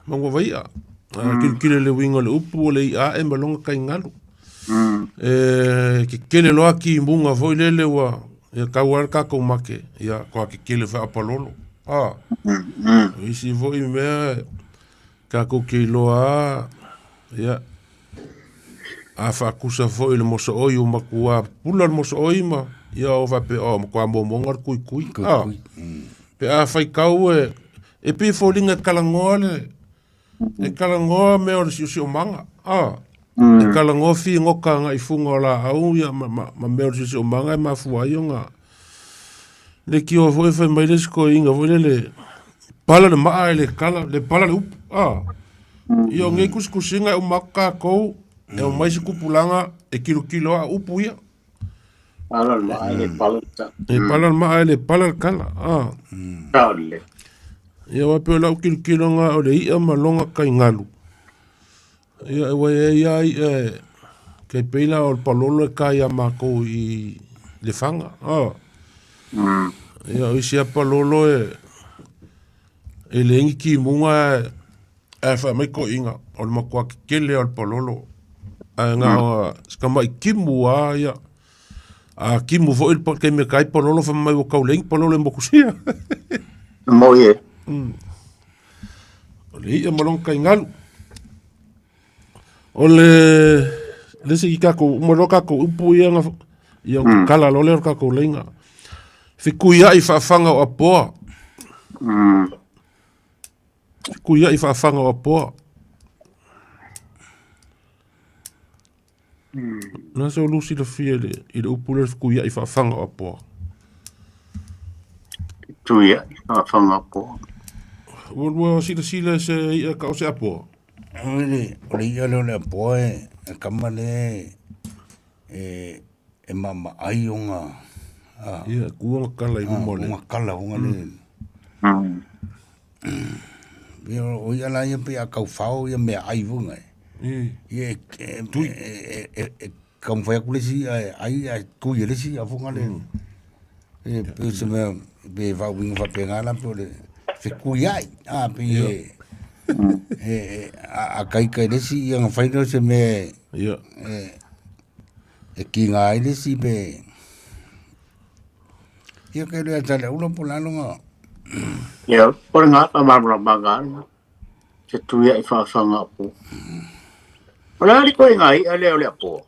mangua vaia. Kilokilo le uiga o le upu o le i'a ae ma loga kaigalu. E kekele loa kimuga foi lele ua ia tau ai le tatou make ia toa kekele faapalolo. A o isi foi mea tatou te iloa a ia a faakusa foi le mosooi ua matua pula le mosooi ma ia o faapea o matua momoga le kuikui. A pe a faitau e pei e foliga e kalagoa le e kalagoa mea o le siosiomaga. A e kalagoa figoka agai fuga o laau ia ma mea o le siosiomaga e mafua ai ona le tio foi fai mai le isi toeaina foi lele pala le maa e le kala le pala le upu. A ia o nei tusitusiga e uma atu tatou e aumai se tupulaga e kilokilo a upu ia. Pala le maa e le pala le kala. E pala le maa e le pala le kala. A ia ua pei o lau kilokiloga o le i'a ma loga kaigalu. Ia e ua e ia i'a e kai pei la o le palolo e kai a makou i le faga. A ia o isi a palolo e leai ni timuga ae fai mai toeaiina o le matua tetele o le palolo ae na o se tama'i timu a ia. A timu foi le taimi e ta ai palolo fai mai ua tau leai ni palolo e motusia. Moi e. O le i'a ma lona kaigalu. O le le isi tatou uma loa tatou upu ia na ia ona tatala loa lea o le tatou laina. Fetuia'i faafaga o apoa. Fetuia'i faafaga o apoa. Na se o silafia i le upu lea fetuia'i faafaga o apoa. Fetuia'i faafaga o apoa. Ua lua silasila se i'a ka o se apoa. O le i'a lea o le apoa e kama lea e maamaai ona Ia, ku ona kala i luma o le ona kala ona le ia o i'a la ia pe a kaufao ia meaai foi gae. Ia e taumafai atu le isi i'a e ai ae tui e le isi i'a foi gale. E pei o se mea pe faauiga faapena la pe o le fetuiai a pei e a taita i le isi ia ona fai lea o se mea e kiga ai le isi pe ia ke lea tale ula po la longa. Ia, o le ngā whamamuramaga te tuia i whawhanga apo. O le ali koe ngā ia lea o le apoa.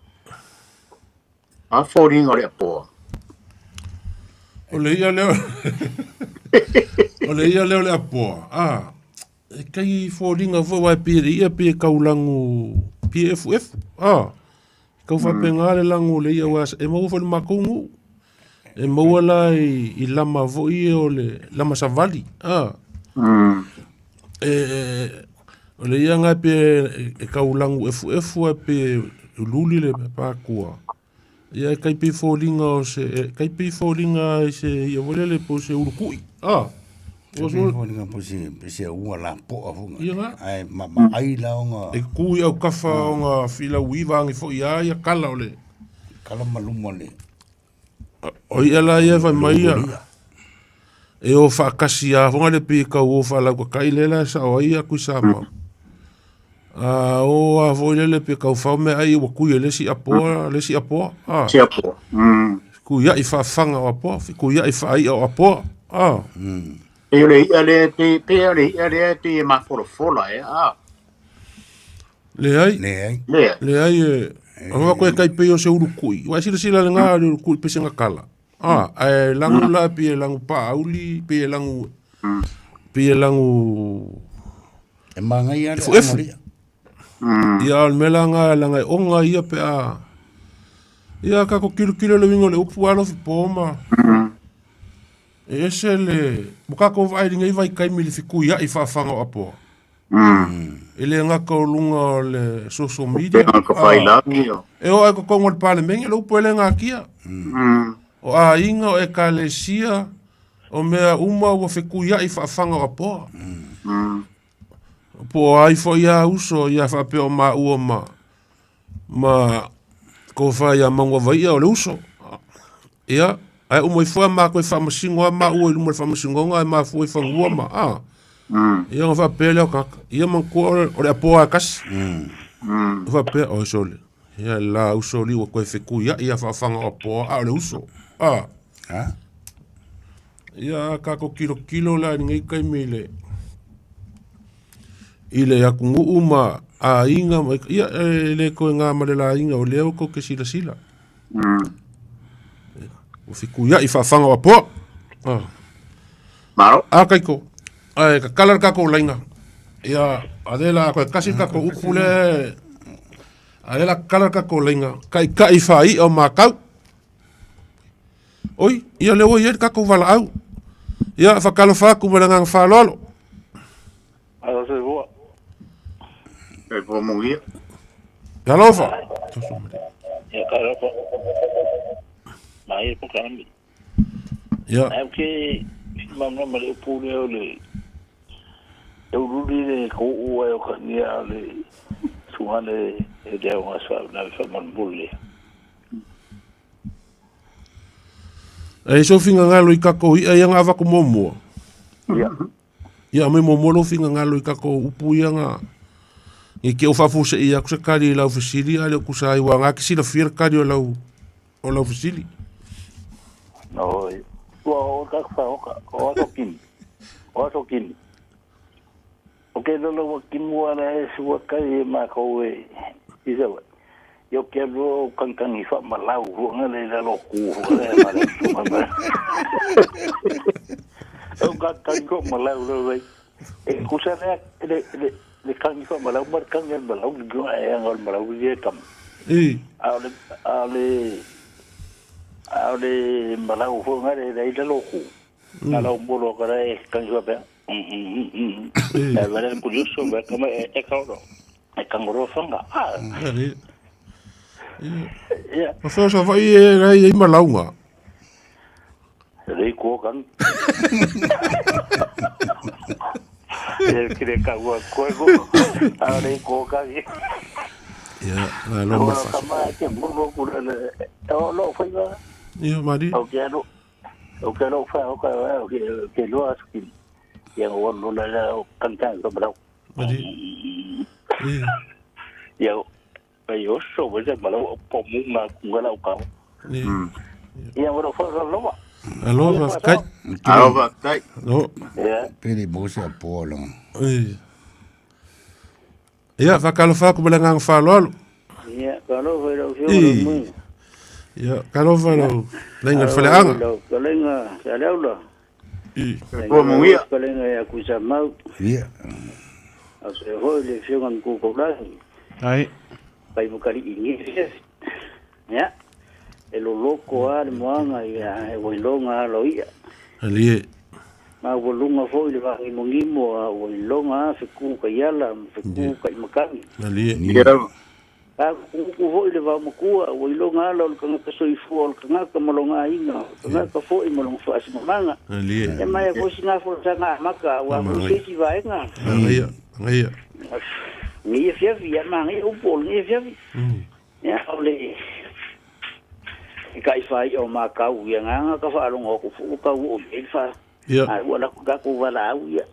A fōringa o le apoa. O le ia lea o le ia lea o le apoa. A e kai fōringa foi wa e pie le ia pie kaulagu pie efu efu. A kau whapenga le langu o le ia wa e maua foi le makou nuu. E maua la i lama foi o le lama savali. A e o le ia ngai pe e kaulagu efu efu e pe luli le pakua. Ia e kai pei fōlinga o se e kai pei fōlinga i se ia foi lele po o se ulukui. A o se foliga po se se ua la poa foi Ia nga. Ai maamaai la ona E ku i au kafa ona filau iwa angi foi a ia kala o le kala maluma le o ia la ia fai mai ia. E o whaakasi a whanga le pi kau o whalau ka kai le la sa o ai aku sa ma. A o a foi le le pi kau whau me ai ua kui e le si apoa, le si apoa. A. Si apoa. Ku ia i whaafanga o apoa, ku ia i whaai o apoa. A. E o le ia le pe pe o le ia le pe e maforofola e a. Le ai. Le ai. Le ai. Le ai e Ona koe kai pei o se ulukui. Wa silasila le ngā le ulukui pe se ngakala. Ah, ae langu la pi e langu paauli, pi e langu pi e langu E māngai ale efu efu. Ia o le mea la ngā langa e onga ia pe a ia ka ko kilo kilo le wingo le upu alofi po ma. E ese le mo ka ko vai ngai vai kai mi le fikui ai whaafanga o apoa. E le ngaka o lunga o le social media. Pena ka whailangi o. E o ai ko kongo le palemenge le upu e le ngakia. O a inga o ekalesia o mea uma ua fekui ai whaafanga o apoa. Po o ai fo ia uso ia whaapea o ma ua ma ma ko wha ia mangua vaia o le uso. Ia, ai umo i fua ma koe whaamasingo a ma ua i luma le whaamasingonga e ma fua i whangua ma. Ah. Ia nga whaapea leo kaka. Ia mangkua o le apoa a kasi. Whaapea, o sole. Ia la uso li ua koe fekui ia ia whaafanga o apoa a o le uso. Ah. Ha? Ia kako kilo kilo la ni ngai kai mi le i le akunuu ma a inga ma ia e le koe ngā ma le la inga o leo ko ke sila sila. O fiku ia i whaafanga o apoa. Ah. Maro. A kaiko. Ai ka kala ka ko lainga. Ia adela koe kasi ka ko upu le adela kala ka ko lainga. Kai kai whai o makau. Oi, ia le oi e ka ko wala au. Ia whakalo whaku ma le nganga whaloalo. Ala se voa. E po mungia. Alofa. Ia ka rapa. Mai po kalami. Ia, Ai ke mamna ma le upu le o le e ururi le ko o ai o ka nia le suhane e te au ngā swa na fa manbule. e so finga ngalo i kako ia ia ngā wako momoa. Ia. Ia me momoa lo finga ngalo i kako upu ia ngā. I ke o whafuse ia kusa kari i lau fisili ale o kusa ai wa ngā kisila fira kari o lau o lau fisili. No, ua o ka fa o ka o ato kini. O ato kini. O ke lolo wa kimu ana e sua kai e ma ko e isa wa. Yo ke lo kankan i fa malau hu nga le la lo ku hu le ma le su ma. O ka kan ko malau lo we. E kusa le le le le kan i fa malau mar kan el malau go e ngol malau ye kam. E, A le a le a le malau hu nga le le lo ku. Na lau molo ka e kan i fa pe. E vere curioso ver come e kauro. E kangoro fanga. Ah, e, ia. o whea sa whai e rai e malaunga. Rei ko kan. E kire ka ua koe ko. A rei ko kan. Ia, ngā lo O ma ka whasa. ma ke molo kura le. O lo fai va. Ia, mari. O ke ro. O ke ro fa o ka o ke ke lo aski. Ia o lo la la kan kan ko brau. Mari. E, Ia ai o so wa ja malo po mu nga ku nga lau ka. e. Ia o ro fa ro lo. Alofa, kai. Alofa, tai. No. Ia. Pere mo se apoa longa. E. Ia, whakalo whaku ma le nganga whaloalo. Ia, ka lo fai lau fio E. mo. Ia, kalofa lau lainga le faleaga. Lau kalenga sa leula. E. E po mungia. Kalenga ya kusa mau. Ia. A se hoi le fio ngan ku ko lai. Ai. Pai mo kali ingi. Ia. E lo loko a le moanga ia e wailonga a lo ia. Ali e. Ma ua lunga foi le vaagimogimo a ua iloga a fekū ka iala ma fekū ka i makagi. Ali e. Ia. A kukuku foi le vaomakua ua iloga ala o le kagaka soifua o le kagaka ma loga aiga o le kagaka foi ma loga faasimamaga. Ali e. E mai a foi sina folasaga amaka ua fusesi vaega. Angaia, angaia. Ngia fiafi ia magia upu o le ngia fiafi. Ia o le e kai fai o makau ia nganga ka faalogo aku fuu kau o mei fa. Ia, Ai ua laku kaku wala au ia.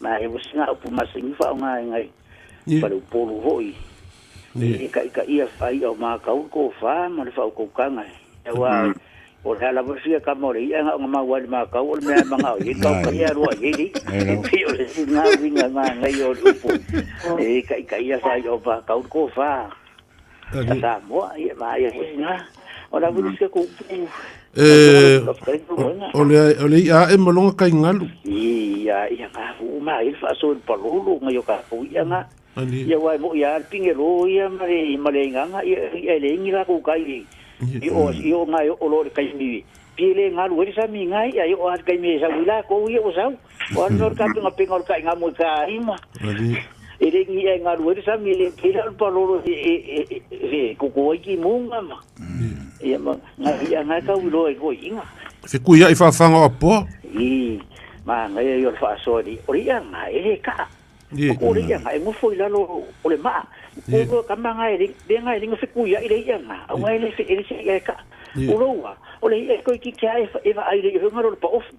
Ma e wasinga upu masingi fa o ngai ngai. ia, Pa le upolu hoi. ia. E ka ika ia fai o makau ko fa ma le fa o kukanga. E wa o le ala wasia ka mo le ia nga o mau wali makau o le mea manga o i kau ka ia rua i i. E pi o le singa winga nga ngai o le upu. E ka ika ia fai o makau ko fa. Samoa, ia vaai foi sina. O la foi se ko upu. E o le o le i'a ae ma loga kai galu. Ia ia nga fu ma il fa so palolo nga yo ka fu ia nga. Ia wai mo ia pinge lo ia ma le ma le nganga ia ia le ngi la ku kai. I o i o nga o lo le kai mi. Pi le ngalu e sa mi ngai ia o a kai mi sa wila ko ia o sau. O no ka pinga pinga ka nga mo ka ima. E le ngi e ngalu e sa mi le pila palolo e e e ko ko ki munga ma. Ia ma nga ia nga ka wilo e ko inga. Fekui ai faafaga o apoa. I ma nga ia o faasoa ni o ia nga e le ka. O le ia nga e ngofo i lalo o le maa. O ka manga e le nga e linga fekui ai le ia nga. Au nga e le e le se ia ka. O loa o le ia ko ki kia e e va ai le nga ro pa ofu.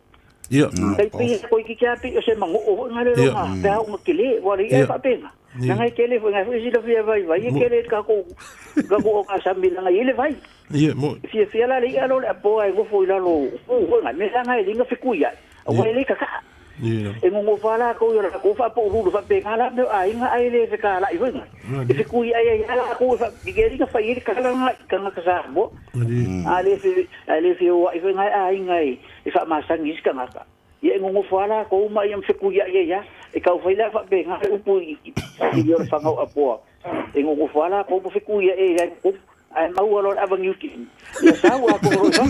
Ia. Kai pe ko ki kia pe o se mango o nga le nga pe au nga kele wa le ia pa penga. Na ngai kele fo ngai fo sila fia vai vai e kele ka ko ka ko ka sa mi nga ile vai. Ia mo. Fia fia la le ia lo le apo ai ngofo i lalo o nga me nga e linga fekui ai. Au le ka ka. Ia. E ngongo fala ko yo la ko fa po ulu fa pe ngala me ai nga ai le fe ka la i nga. E fe kui ai ai ala ko fa ke ri ka fa i ka la nga ka nga ka sa mo. A le fe a le fe o ai nga ai nga e fa ma sang is ka nga ka. Ia e ngongo fala ko ma ia fe kui ai ia e ka fa ila fa pe nga upu i i yo fa ngau apoa. E ngongo fala ko fe kui ai ia ko ai mau alo ava ngiuki. Ia sau a ko ro sa.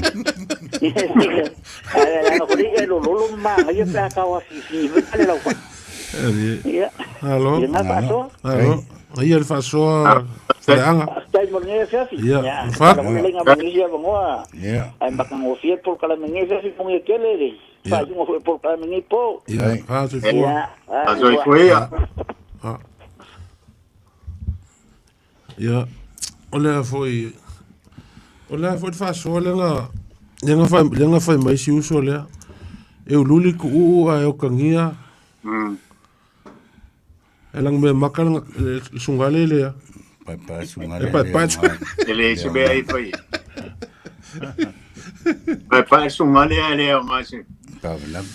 Ai la ko le lo lo ma ia pe ka wa fi fi ve le lau. Ia. Alo. Ia nga faasoa. Alo. Ia le faasoa faleaga. Tai mo nge fiafi. Ia. Fa. Ka mo le nga mangi ia bangoa. Ia. Ai makangofia por kala mengi fiafi mo nge kele le. Fa yung fo por kala mengi po. Ia. Fasoifua. Ia. Fasoifua ia. Ia. O lea foi o lea foi le faasoa lega lega fai lega fai mai si uso lea. E ululi kuuu ae okagia. E lagi mea maka le sugale lea. Paepae sugale E paepae E le se mea i fai. Paepae sugale ae le aoga se. Faalavelave.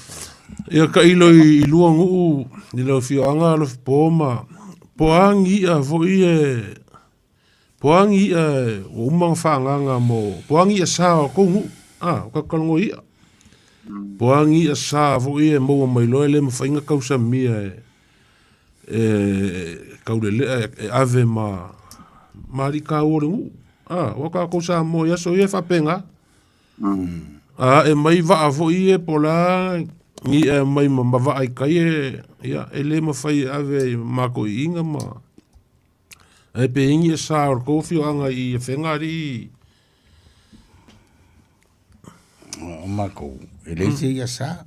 Ia taʻilo i lua nuu i le afioaga alofapo ma po o a ni iʻa foʻi e po o a ni iʻa ua uma ona faagaga mo po o a ni iʻa sa o kou nuu a o kakalogo iʻa po o a ni iʻa sa foʻi e maua mai loa e lē mafai ona tausamia e e kauleleʻa e ave ma ma alii kaua o le nuu a ua tatou Samoa i aso ia e faapega a aʻe mai vaa foʻi ia po o le a ni iʻa e mai ma vaa i kai e ia e lē mafai e ave i makoʻiʻiga ma ae pe i ni iʻa sa o le tou afioaga i Afega alii. O makou, e leai se iʻa sa.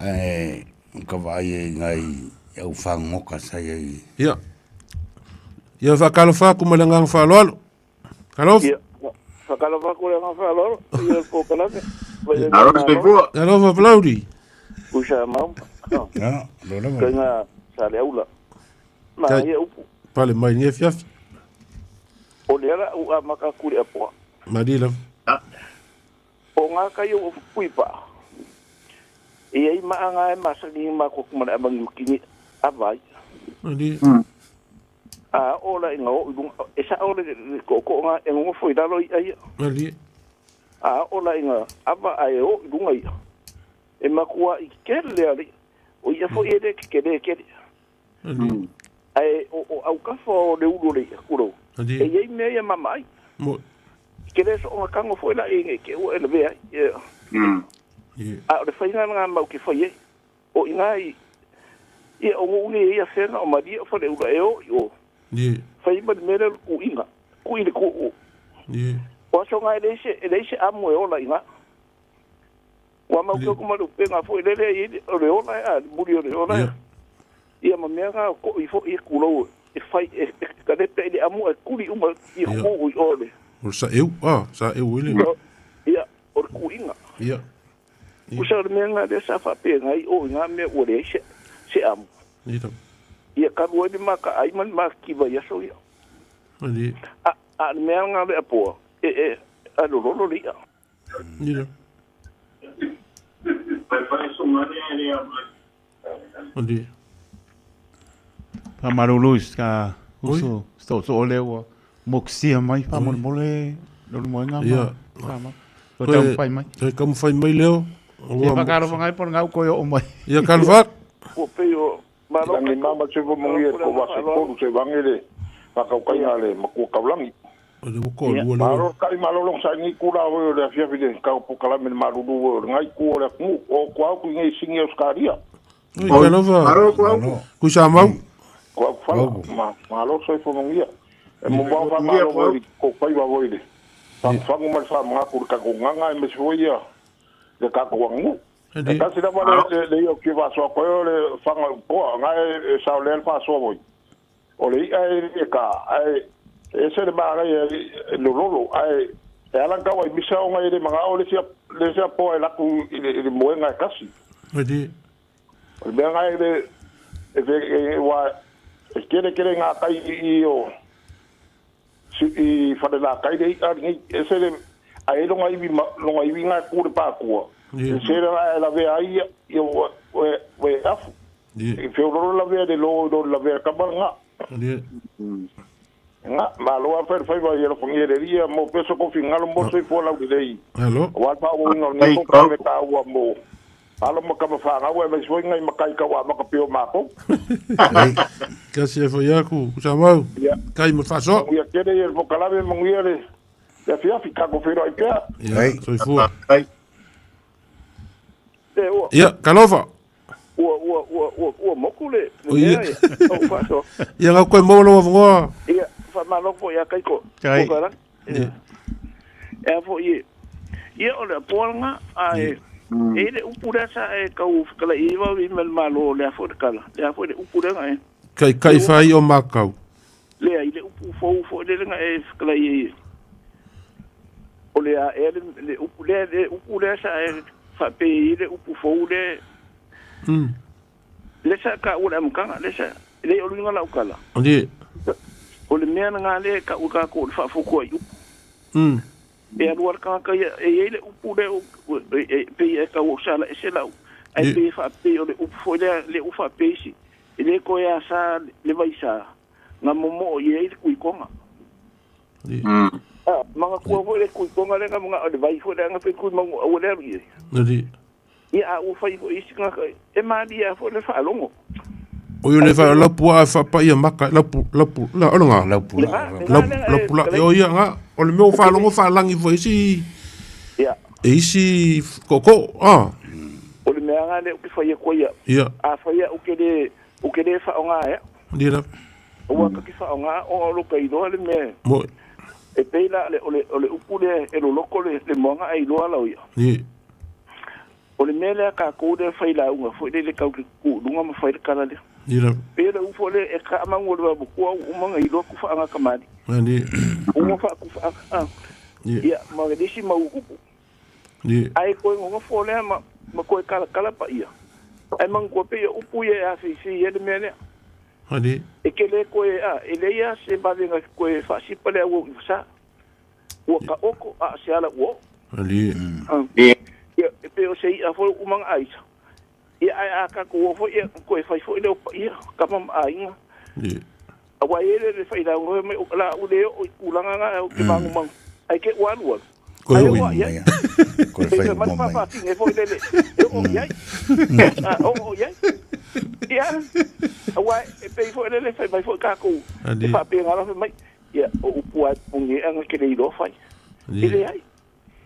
Ae ka vaai ai i nai au fagogoka sa i ai. Ia. Ia faatalofa atu ma le agaga faaaloalo. Talofa. Ia. Faatalofa atu le agaga faaaloalo. Ia le polokalame. Alo soifua. Talofa Palauli. Usa mau. Ia, lo lava. Kaiga sa le aula. Ma ia upu. Pale mai ni afiafi. O le ala u a maka ku le apoa. Mali lava. O ngā kai o pui pa. E ai maanga e masani ma ko kumana amangi kini avai. Mali. A ola i ngā o ilunga. E sa ole ko ko ngā e ngofo i lalo i ai. Mali. A ola i ngā ava a e o ilunga ia. E makua i kele ale. O ia fo i e le kele kele. Mali. Ai o au kafa o le ulu le kuro. Mali. E iai mea ia mama ai. Mo. Ke le so nga kango fo ila i nge ke ua e le vea. A o le whainga ngā mau ke whai e. O i ngā i ia o ngu unge ia whenga o maria o whare ula e o i o. Whai ma le mere ku inga. Ku i le ku o. O aso ngā e leise amu e ola i ngā. Wa mau ke kuma le upenga fo i lele i o le ola e a muri o le ola e. Ia ma mea ngā ko i fo i kulou e whai e kanepe i le amu e kuri uma i ku i ole. O le saʻeu a saʻeu i le. Ia o le ku inga. Ia. Usa le mea ngā le sa whape ngai o i ngā mea ua le se amu. Ia. Ia karu ai le maka ai ma le maka kiwa ia so ia. Mali. A le mea ngā le apoa e a lololo le ia. Ia. Mali. Famalulu i ka uso so'oso'o lea ua Mokusia mai faamolemole Leulumoega ma Ia. Sama. Toe Toe- taumafai mai. Toe taumafai mai leo. Ia Ua- faakalofa ai po o lena ua toe oo mai. Ia kalofa. Ua pei o malo Lagi mama se fo mungi e ko wase tolu se wange le whakaukainga le makua kaulangi. O le ua toalua leo. Malo kai malo long sa ngi kula o le afiafi le kau pukalame le malulu o le ngai ku o le kumu o ku au ku ngai singi o skaria. Oi, kalofa. Malo ku au. Kuisamau. Ku au fala ma malo soi fo mungi. E mo mau fa malo o ko pai wa o le. Fangu ma fa mga ku ka ku nganga e me se ia le ka ku wangu. E kasi lava le le ia ki va so ko le fanga po nga e sa le fa so voi. O le ia e ka ai e se le mara e lololo ai e ala ka wai misa o ngai le manga o le sia le sia po e laku i le moenga e kasi. Adi. O le mea ngai le e ve e wa e kere kere ngā kai i o i whare la kai le i ngi e se le ai longa iwi longa iwi ngā kure pākua. E se le la la vea ai i o we afu. E whiororo la vea le lo lo la vea kamara ngā. Nga, malo a whaere whaiwa i alofa ngi ria mo peso ko fingalo mo soi fo lau lei. Hello. Wa pa o inga ni ko ka me ka ua mo. Alo mo ka whanga e mai soi ngai makai ka wa maka pio mako. Kasi e fo iaku, Kuisamau. Ia. Kai mo whaso. Ia kere i el fokalame mo ngia le. Ia fiafi ka ko whiro ai pea. Ia, soifua. E ua Ia, kalofa. ua ua ua ua ua moku le le O ia. mea ia. O faasoa. Ia ngau koe maua lau avanoa. Ia, faamalo foi ia kai ko. Kai. Ko kala. Ia. E a foi e. Ia o le apoa a e. E le upu lea sa e kau whakala i wau i mele malo le a foi le kala. Le a foi le upu lea e. Kai kai whai o makau. Lea i le upu fou foi le lenga e whakala i e. O le a e le upu lea, le upu lea sa e whape i le upu fou le. Le sa ka ua le amukanga, le sa, le o luinga lau kala. Adi. O le mea na ngā le ka ua ka ko le whaafokua i upu. E alua le kangaka ia, e iei le upu le, e pei e kau o sala e se lau. Ai pei whaapei o le upu foi lea, le u whaapei isi. E le koe a sa le vai sa, ngā momo o iei le kuikonga. Ah, manga kua foi le kuikonga le ngā mga o le vai foi le anga pe kui mangu aua le alu iei. Adi. Ia a ua whai foi isi ngaka, e maali a foi le whaalongo. O ia le whai lapu a whapa ia maka, lapu, lapu, la, o ngā. Laupu la. Lapu, lapu la, o ia ngā, o le mea o whaalongo whaalangi fo isi, Ia. e isi koko, ah. O le mea ngā le uke whai e koia. Ia. A whai a uke le, uke le whaonga e. Adi la. Ua ka ki whaonga o o loka iloa le mea. Mo. E pei la le, o le upu le, e loloko le, le moanga a iloa lau ia. Ia. O le mea lea ka kou le whai launga, fo le le kau ke ku lunga ma whai le kala le. Ia la. Pei la ufo le e ka amangu o le wabu kua umanga iloa ku whaanga kamani. Adi. Uma wha ku whaanga. Ah. Ia. Ia, ma nisi mau upu. Ia. Ai koe ngonga fo lea ma koe kala kala pa ia. Ai mangu kua pe ia upu ia e a whiwhi ia le mea lea. Adi. E ke le koe a, e le ia se bavenga koe whaasipa lea ua uwasa. Ua ka oko a se ala ua. Adi. Ia, e pe o se ia fo umanga aisa. Ia ai a ka ko fo ia koe whai fo le opa ia kama ma ainga. Ia. A wai ele le whai lau me o la u le o i kulanga nga o ke mangu mangu. Ai ke walu walu. Koe Ai ui. o ia. Koe Pe whai se mani mo mai. papa tinge fo le le. E o ia. A o o ia. Ia. A wai e pe fo le le whai mai fo ka ko. Adi. E wha pe ngala fo mai. Ia o upu a pungi anga ke le ilo whai. Adi. E le ai.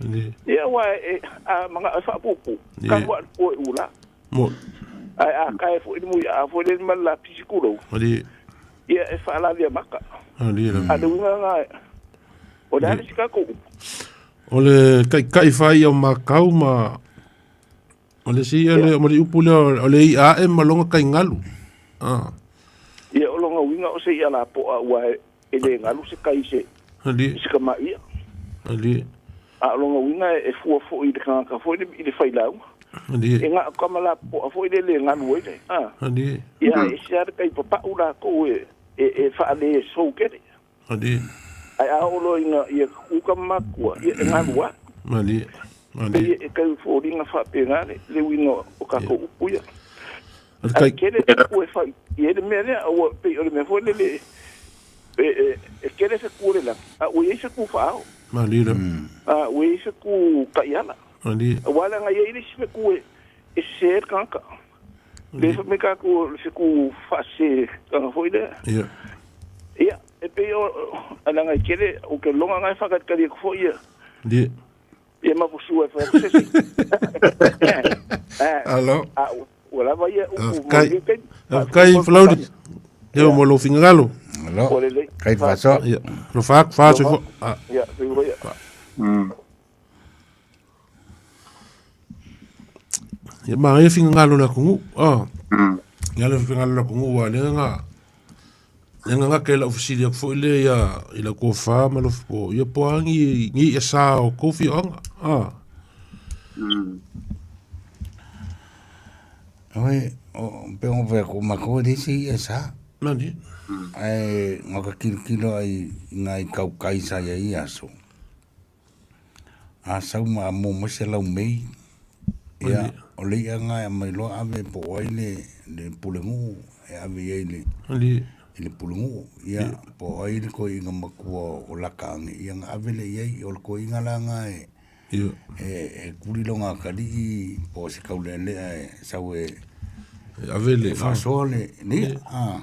Adi. Ia wai e a manga a wha pupu. Ia. Ka kua po e ula. Mo. Ai a kai fo i mui a fo le ma la pisikuro. Adi. Ia e wha la via maka. Adi la. A le unga nga o le ale sika ko upu. O le kai kai whai o makau ma o le si le o le upu le o le i a e malonga kai ngalu. Ah. Ia o longa winga o se ia la po a ua e le ngalu se kai se Adi. se ka ma ia. Adi. A o longa winga e fua fo i le kangaka fo i le whai lau. Adi. E ngā kama la po a fo i le le ngalu e le. Ah. Adi. Ia e se ara kai papa ula ko e e whaale e sou kere. Adi. Ai a olo inga ia kuka makua ia e ngalu a. Adi. Adi. E kai fo ringa whape ngā le le winga o kako upu ia. O Ai kai kere upu e whai i ele mea lea, ua pei o le mea fo le le E tele feku o le lagi, a ua i ai feku faa-ao. Malie lava. A ua i ai feku taiala. Malie. Aua leaga e i ai le isi feku e sese ai le tagata. Lea fai mai tatou o le feku faasese tagata foi lea. Ia. Ia, e pei o, leaga e tele, ou te lagona na e faatalitali atu foi ia. Malie. Ia maposua e fai atu se isi. Alo. A ua lava ia upu mo Faafetai. lenei taimi. Faafetai Falauli. Ia mo lou finagalo. Alo. Ua lelei. Kai faasoa. Ia. Alofa atu, faasoifua. Ah. Ia, soifua ia. Ia manaia finagalo o le atunuu. Ah. Ia le finagalo o le atunuu aua lea na lea na gata i lau fesili atu foi lea ia i lau tofa ma Lofipo, ia po o a ni ni i'a sa o tou afioaga. Ah. Oi, o pe o pe ko makou e leai se i'a sa. Malie. Ae na ka kilokilo ai i nai kaukai sa i ai aso. A sau ma a mo mai se lau mei, ia, o le i'a lena e aumai loa ave po o ai le, le pulenuu e ave i ai le, i le pulenuu. Ia, po o ai le toeaina matua o Lakaagi, ia ona ave lea i ai. O le toeaina la lena e, e tuli lona atalii po o se taulealea e sau e, Ave le e faasoa le, le i'a. A,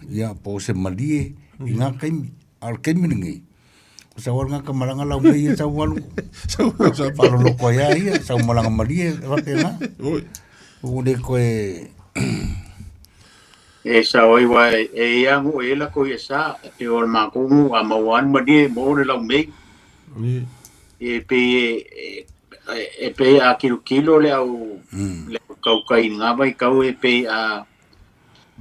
ia, po o se malie i na taimi. A o le taimi lenei, o sau lava le tagata malaga lau mei ia sau alu faaloloko ai lava ia, sau malaga malie e faapena. Ua le toe... E sao ai aua e i ai lava nuu e i ai latou i'a sa, e pei o le matou nuu a maua lava le malie maua le laumei. E pei e pei a kilokilo le au le au kaukai i lena vaitau e pei a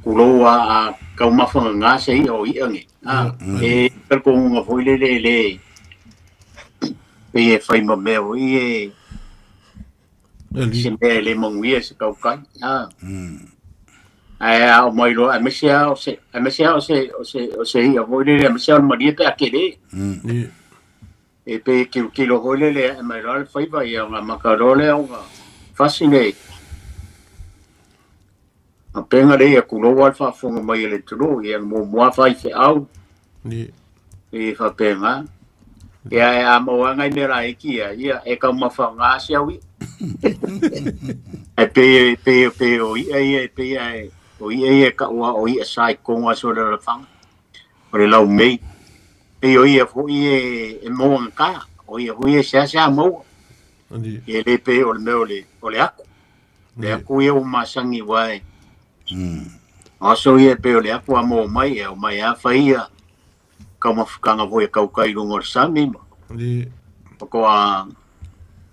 Tulou a a taumafa gagā se i'a o i'a nei. A, e talitonuga foi lele e le pei e fai ma mea foi e se mea e le manuia i se tautai. A, ae a oo mai loa aemaise lava o se aemaise lava o se o se o se i'a foi lele aemaise lava o le malie pe a tele. E pei e tilotilo foi lele ae mai loa le faiva ia ona amata loa lea ona fasi le Gaupega lea ia tulou lava le faafofoga mai a le atunuu, ia muamua lava faifeau, e faapena. Ia ae a maua lava nai mea laiti ia, ia e taumafa gā si au ia. Ae pei, pei, pei o i'a ia, e pei ae, o i'a ia e taua o i'a sa i totonu aso o le alafaga, o le laumei. Pei o ia foi e maua gata, o ia foi e seasea maua. E le pei o le mea o le, o le aku. Le aku ia ua masani aua e o aso ia e pei o le aku a maua mai e omai lava fai ia taumafataga foi a tautai i luga o le sami ma faatoa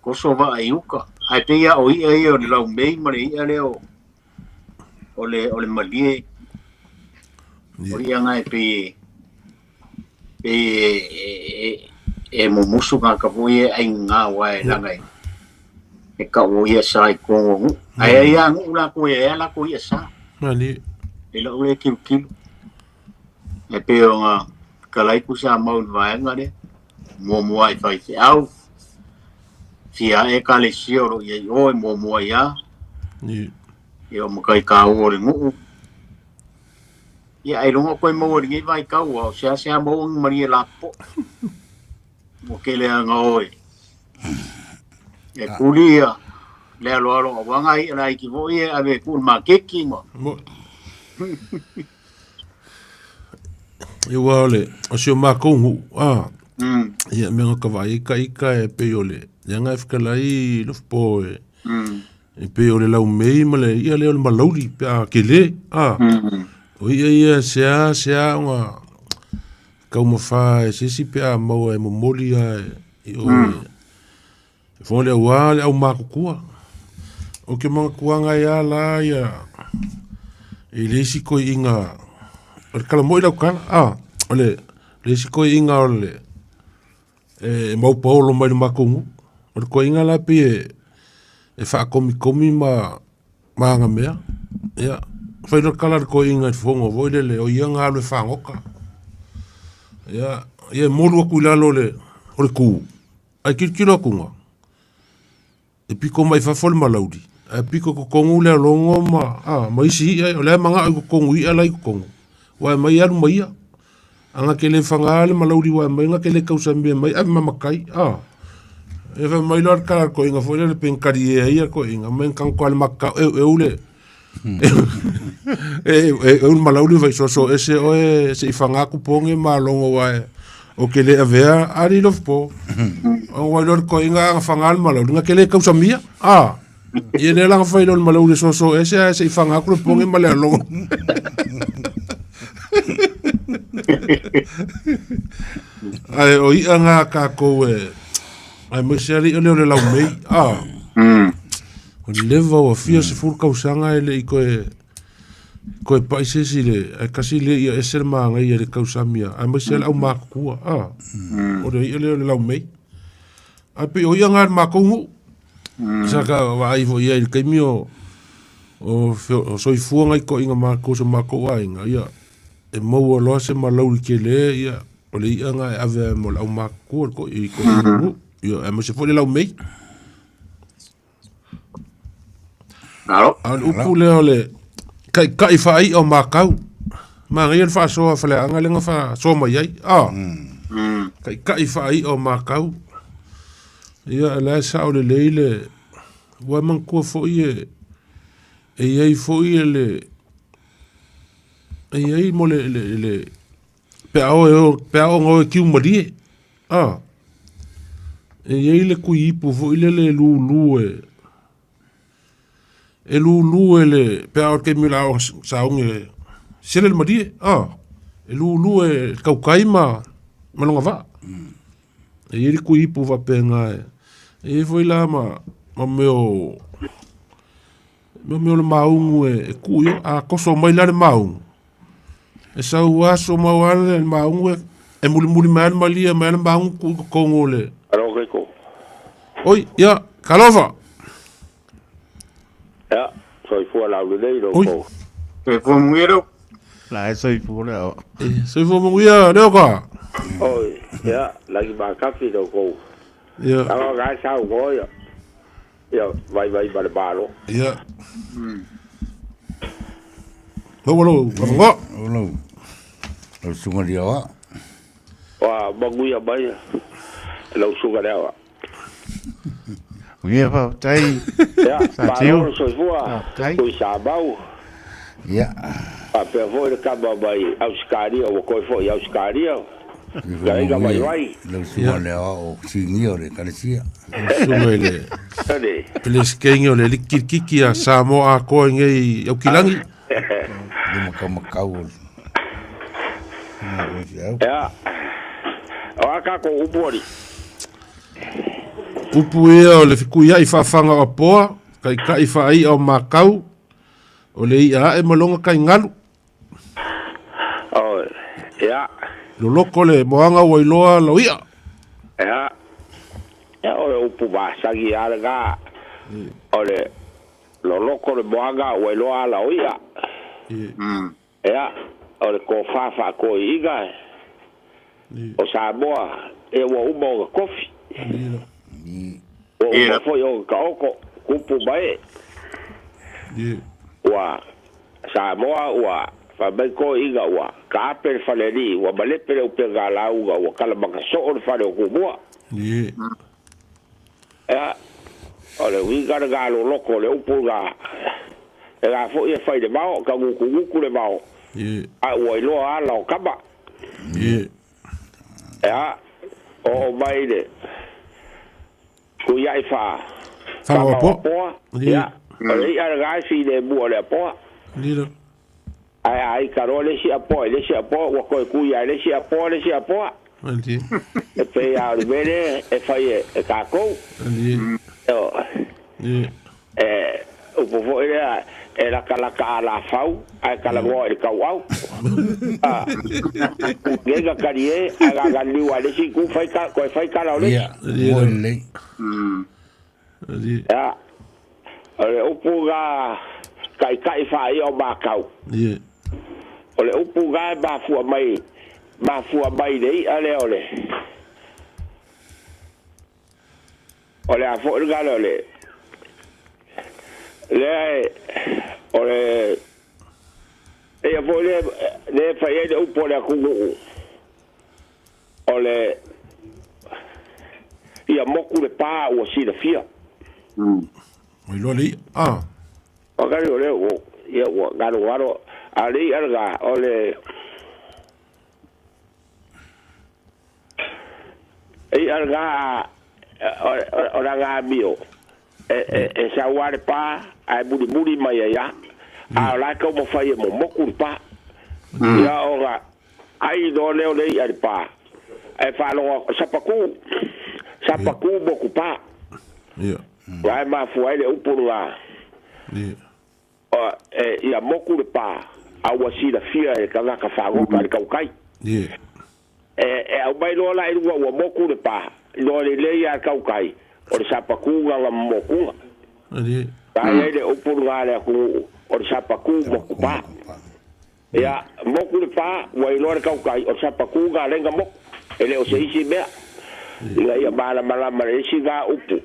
toso vaa i uka. Ae pei lava o i'a ia o le laumei ma le i'a lea o le o le malie o i'a na e pei e pei e mumusu tagata foi ia e aiga aua e leaga e tau o i'a sa i totonu o nuu. Ae ai lava nuu latou e ai lava latou i'a sa. I lau lea tilotilo. E pei ona fetalai ku sa mau i le vaega lea, muamua i faifeau, fia ae ekalesia o lo o i ai i o e muamua ai lava, ia o matai taua o le nuu. Ia ailoga o toe maua i lenei vaitau aua o seasea maua ni malie lapopoa. Ua tele lava ina o e tuli ia le aloalo aua nai i'a laiti foi ia e ave e tuu i le maketi ma. Ia aua o le, o si o makou nuu, a, ia mea na ka vaai ai ka ita e pei o le, leaga e fetalai Lofipo e, E pei o le laumei ma le i'a lea o le malauli pe a tele, a. O i'a ia sea sea ona taumafa e se isi pe a maua e momoli a i o e fono le auā le au matutua. O ke manatuaga ai a la ia i le isi toeaiina o le tala moi lau tala, a, o le isi toeaiina o le e maupaolo mai le matou nuu. O le toeaina la pei e, e faakomikomi ma, ma ana mea. Ia, fai loa le tala a le toeaina i le fono foi lele, o ia na alu e fagota. Ia, ia e molu atu i lalo o le, o le tu, ae tilotilo atu e pito mai fafo le malauli, ae pito i totonu le alogo ma, a, ma isi i'a, o la e mana'o i totonu i i'a la e i totonu, aua e aumai alu ma ia. Aga ke le whanga le malauri wa mai nga ke le kausa mea mai ave mamakai. Ah. E fa mai loa kala ko inga foi le penkari e ia ko inga mai kan ko al makka e e ule. E e e un malauri vai so so ese o e se i whanga ku ponge ma longo wa e. O ke le avea ari lof po. O wai loa ko inga anga whanga le malauri nga ke le kausa mia. Ah. Ia le langa fai loa le malauri so so ese a se i whanga ku le ponge ma le alongo. Ai o ia ngā kākou e ai mai se ali o le o le lau mei. Ah. O le leva o fia se fulu kausaga e le i koe koe pai se isi le ai kasi le ia ese le magai le kausamia ai mai se au makukua. Ah. O le ia le o le lau mei. Ai pe o ia ngā le mākou ngu. Sa ka wa ai fo ia i le kaimi o o o soifua ngai ko inga mākou so mākou aiga ia e maua loa se malauri kele ia o le ia ngā e ave ai mo le au makukua ko i ko ngu ia e mo se fo le lau mei. Alo. A o le upu lea o le kai kai whaai o mākau. Mā ngai le whaasoa whale anga lenga whaasoa mai ai. Ah. Kai kai whaai o mākau. Ia e lae sa o le leile ua manatua foi e e iai foi e le e iai mo le le le pe a oe o pe a o e kiu malie. Ah. E iai le kui ipu foi le le lulu e e lulu e le pe a o ke mila o saonge sele le malie. Ah. E lulu e kaukai ma ma longa va. E iai le kui ipu faapega e e iai foi la ma ma mea o ma mea o le maugu e e tuu i o a koso mai la le maugu e sau aso mau a le maugu e e mulimuli mai a le malie mai a le maugu tuu i totonu o le Alo ke ko. Oi, ia, talofa. Ia, soifua laulelei lo Oi. ko. Soifua manuia leo. La e soifua le ao. E, soifua manuia leo ka. Oi, ia, lagi makafi lo ko. Ia. Alo ga sau go ia. Ia, vai vai ma le malo. Ia. Maua lou avanoa. O lau lau susuga le aoao. Wa manuia mai lau susuga le aoao. Manuia faafetai. Ia, Sa malo Tiu. le soifua. Faafetai. Tui Samau. Ia. Faapea foi le kama mai Ausikaria ua koe foi i Ausikaria. Ia ina vai vai. Lau susuga le aoao o sinia o le ekalesia. Susuga i le Ane. Pelesikeini o le Likilikiki a Samoa atoa i nei Aukilagi. Le makaumakau o le feau. Ia. O a kākou upu ali. Upu ia o le fikuia'i faafaga o apoa, kaikai faai'a o makau, o le i'a ae ma loga kai galu. O, ia. Loloko le moaga ua iloa lau i'a. Ia. Ia o le upu masani lava lena. O le loloko le moaga ua iloa ala o i'a. Ia, o le tofa faakoiina o Samoa, ia ua uma ona tofi. Ua uma foi ona taoto, tupu ma ee. Ua Samoa ua fai mai toeaiina ua taape le falealii, ua malepe le upega a lauga, ua talamata soo le fale o Tumua. Ia, o le uiga lena loloko o le upu lena, lena foi e fai le vao, tagutugutu le vao, a ua iloa ala o tama. Ia, oo mai le tuiai faa faaoapoa, ia, o le i'a lena e filemu o le apoa. Ae a ita loa le isi apoa i le isi apoa, ua toe tui lava i le isi apoa le isi apoa. E pei lava o le mea lea e fai e tatou. E upu foi lea, e latalata alafau ae talanoa i le tauau. Nei na talie, ae gagaliliu lava i le isi itu, fai tala, toe fai tala o le isi. Ia, moe lelei. Ia, o le upu na taitai faaia o makau. O le upu na e mafua mai, mafua mai le i'a lea o le, o le a foi lena lea o le, lea e, o le, ia foi lea, lea e fai ai le upu o le atunuu. O le ia moku le pā ua silafia. Ua iloa le i'a. A. O kali o lea ua ia ua galogalo a le i'a lena o le i'a lena a o lana amio e sau lava le pa ae mulimuli mai ai lava, a o la e taumafai e momoku le pa. Ia ona ai loa lea o le i'a i le pa, ae faalogo sapaku, sapaku moku pa. La e mafua ai le upu lena, ia moku le pa, a ua silafia e le tagata fagota i le tautai. E aumai loa la i luga ua moku le pa, iloa lelei lava le tautai, o le sapaku lana mokuga. La e i ai le upu lena a le atunuu, o le sapaku moku pa. Ia, moku le pa, ua iloa le tautai, o le sapaku lena lea na moku, e le o se isi mea. Ina ia malamalama i le isi na upu.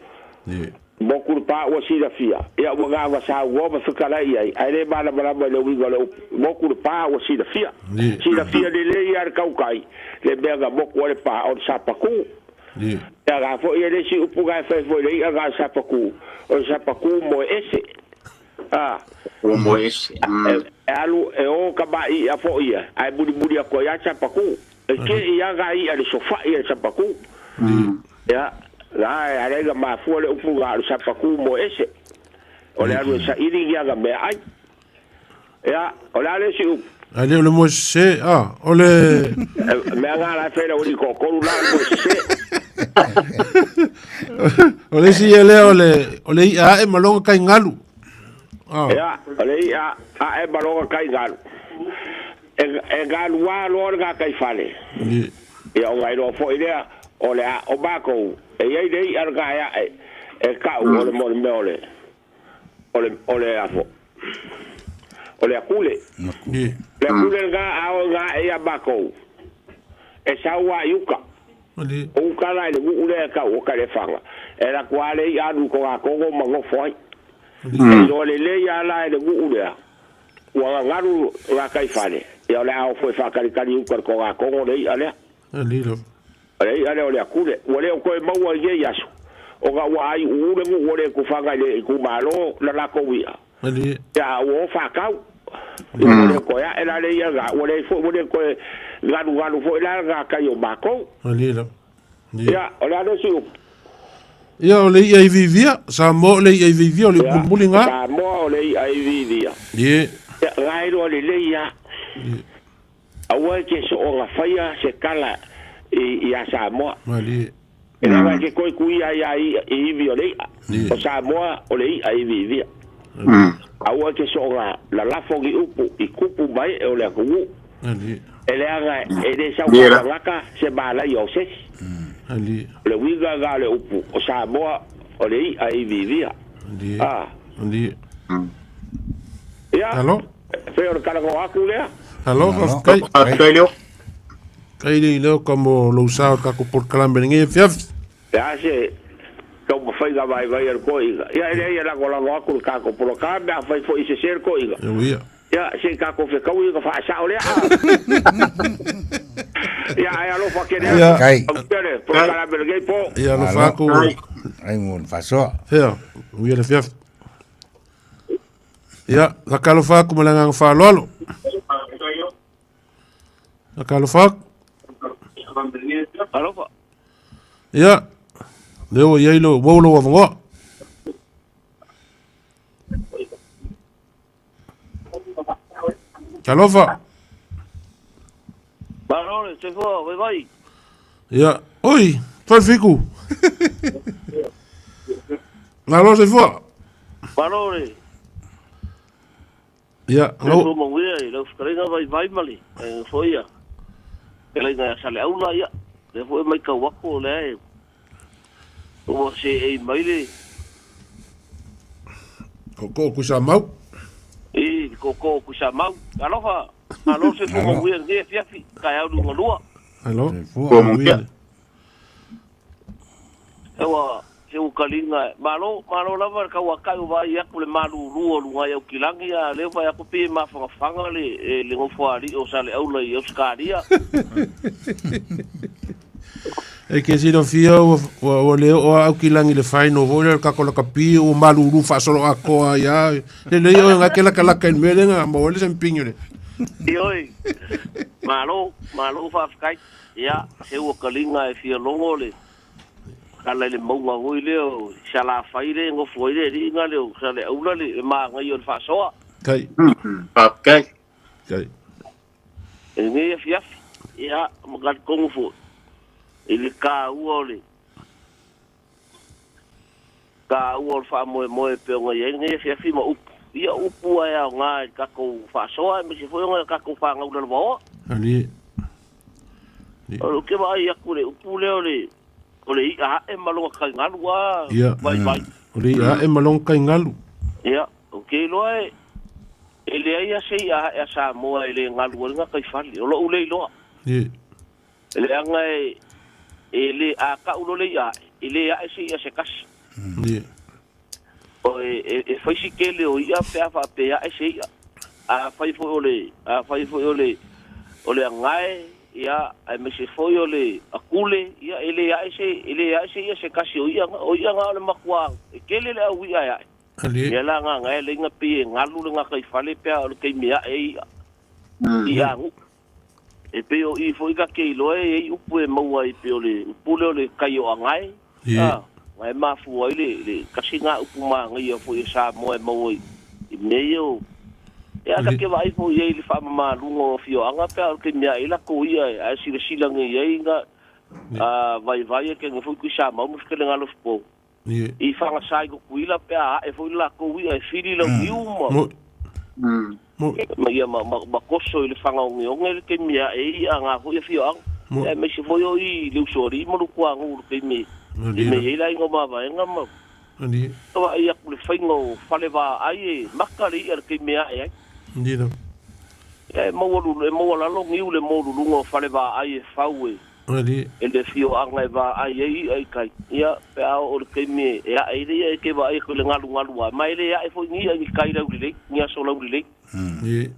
Moku le pa ua silafia, ia ua gava saunoa ma fetalai i ai, ae le malamalama i le uiga o le upu. Moku le pa ua silafia. Silafia lelei lava le tautai, le mea na moku ai le pa o le sapaku. Ia la foi e le isi upu na e fai foi i le i'a na o le sapaku, o le sapaku moe ese. A. Ua moe ese. E alu e o tama'i i'a foi ia, ae mulimuli atu ai lava le sapaku. E te i a ga i'a i le sofa'i a le sapaku. Ia, la e ala ai na mafua le upu na o le sapaku moe ese. O le alu e saili ni ana meaai. Ia, o le a le isi upu? Ae le o le moe sese, a, o le... Mea nga la e fai lau alii toatolu la o le moe sese. O le isi ia lea o le, o le i'a ae ma lona kai galu. Ia, o le i'a ae ma lona kai galu. E galu lava loa le gataifale. Ia ona iloa foi lea o le a o matou e i ai le i'a lena e ae e ta'u o le mo le mea o le o le o le afo o le akule. Le akule lena a oo ina ae ia matou e sau lava i uka. O uka la i le nu'u lea e ta'u o Kalefaga e alu atu lava le i'a alu i Togatogo ma nofo ai. E iloa lelei lava la e le nu'u lea Ua gagalu gataifale, ia o le a ofo e faatalitali i uta i le togatogo le i'a lea. O le i'a lea o le akule. Ua le o toe maua i nei aso, ona ua aiu'u le nu'u o le tufaga i le itumalo la latou i'a, ia a ua o faatau. Ia ua le o toe a'e la le i'a lena, ua leai foi, ua le toe galugalu foi la le gatai o matou. Ia, o le a le isi upu? Ia, o le i'a i Vivia, Samoa o le i'a i Vivia, o le upu mulimuli na. Samoa o le i'a i Vivia. Ie. Ia, na iloa lelei lava. Ie. Aua e te soona faia se tala i, ia Samoa. Malie. E leaga e te toe tuia ai lava i, i ivi o le i'a. Ie. O Samoa o le i'a i Vivia. Aua e te soona lalafo ni upu i tupu mai e o le atunuu. E leaga e le sau faatagata se malaia o sesi. O le uiga lena o le upu o Samoa o le i'a i Vivia. A. Ia, pei o le talanoa atu lea. Alo, faafetai. Faafetai Leo. Faafetai alii Leo ka mo lou sao i le tatou polokalame i lenei afiafi. Le a se taumafaiga vaivai a le toeaina? Ia, e leai e lagolago atu le tatou polokalame, afai foi i sese le toeaina. Ia. Ia, se i tatou fetaui ona faasao lea. Ia, ae alofa tele atu. Ia. Kai. Manuia le polokalame lenei po. Ia, alofa atu. Ai mo le faasoa. Fea, manuia le afiafi. Ia, laka alofa atu ma le agaga faaaloalo. Laka alofa atu. Alofa. Ia, lea ua i ai lou, maua lou avanoa. Talofa. Malo le soifua, vaivai. Ia, oi, Falefitu. Malo soifua. Malo le. Ia, Soifua manuia i lau fetalaiga vaivai ma le foi ia. Fetalaiga ia Saleaula, ia. Lea foi e maitau atu o lea e ua seei mai le Tootoo Tuisamau. I, le tootoo o Tuisamau. Alofa, malo le soifua manuia i lenei afiafi, taeao liugalua. Alo. Soifua. Manuia. Ewa, se ukaliga, malo, malo lava le tauatai o vaai atu le malulu o luga i Aukilagi, a o lea ua vaai atu pei e mafangafaga le, le nofoalii o Saleaula i Ausetalia. E ke silafia ua le oo lava Aukilagi i le final foi lea o le tatou lakapi ua malulu faasoloatoa ai lava. Lelei oe na e te latalata i le mea lea na maua ai le siamupini o le. Ioe, malo, malo faafetai. Ia, se ua taliga e fia logo le tala i le mauga foi lea o Salafai lea e nofo ai le alii na le o Saleaula le manaia o le faasoa. Tai. Faafetai. Tai. I lenei afiafi, ia, ma talitonu foi i le taua o le taua o le faamoemoe e pei ona i ai lenei afiafi ma upu. Ia, o upu lava e aoga i le tatou faasoa aemaise foi o tatou fanau lalovaoa. Ali. O lou ke vaai atu i le upu lea o le o le i'a ae ma lona taigalu a Ia. vaivai. O le i'a ae ma lona taigalu. Ia, ou te iloa e e leai lava se i'a ae a Samoa e le galu ai le gataifale. O lou le iloa. Ie. Leaga e e le a tau loa le i'a ae, e le ae se i'a se tasi. Ie. O e e e fai si tele o i'a pe a faapea e ae se i'a. Afai foi o le afai foi o le o le agae, ia, aemaise foi o le akule, ia, e le ae se e le ae se i'a se tasi o i'a o i'a na o le matua e tele le au i'a e ae. Ali. Ia la agaga e leiga pei e galu le gataifale pe a o le taimi e ae ai i'a i'a anu'u. E pei o i foi ta te iloa e i ai upu e maua ai pei o le upu lea o le kai o Agae, Ie. a, na e mafua ai le, le tasi na upu manaia foi e Samoa e maua i, i mea ia o, e a ta Ali. te vaai foi i ai i le faamamaluga o afioaga pe a o le taimi e ae ai latou ia ae silasila nei i ai na, a, vaivai e kene foi Tuisamau ma Fekelegalo Fipou. Ie. I Fagasā i Tutuila pe a ae foi le latou i'a e fili lau niu ma Mo'i. Mo'i. ma ia ma, ma, ma koso i le fagaogeoge le taimi e ae ai i'a ngā foi afioaga. Mo'i. Aemaise foi o i le Usoalii ma Lutuagu i le taimi Ali taimi la. e i ai le aiga o Mavaega ma Ali. vaai atu i le faiga o fale vaai e maka le i'a i le taimi e ae ai. Ali la. Ia e maua e maualalo niu le moluluga o fale vaai e fau e Ali. e le afioaga e vaai ai i'a i tai. Ia, pe a oo i le taimi e ae ai le i'a e te vaai atu i le galugalu a, ma e le ae foi ni i'a i ni tai laulelei, ni aso laulelei. Ie.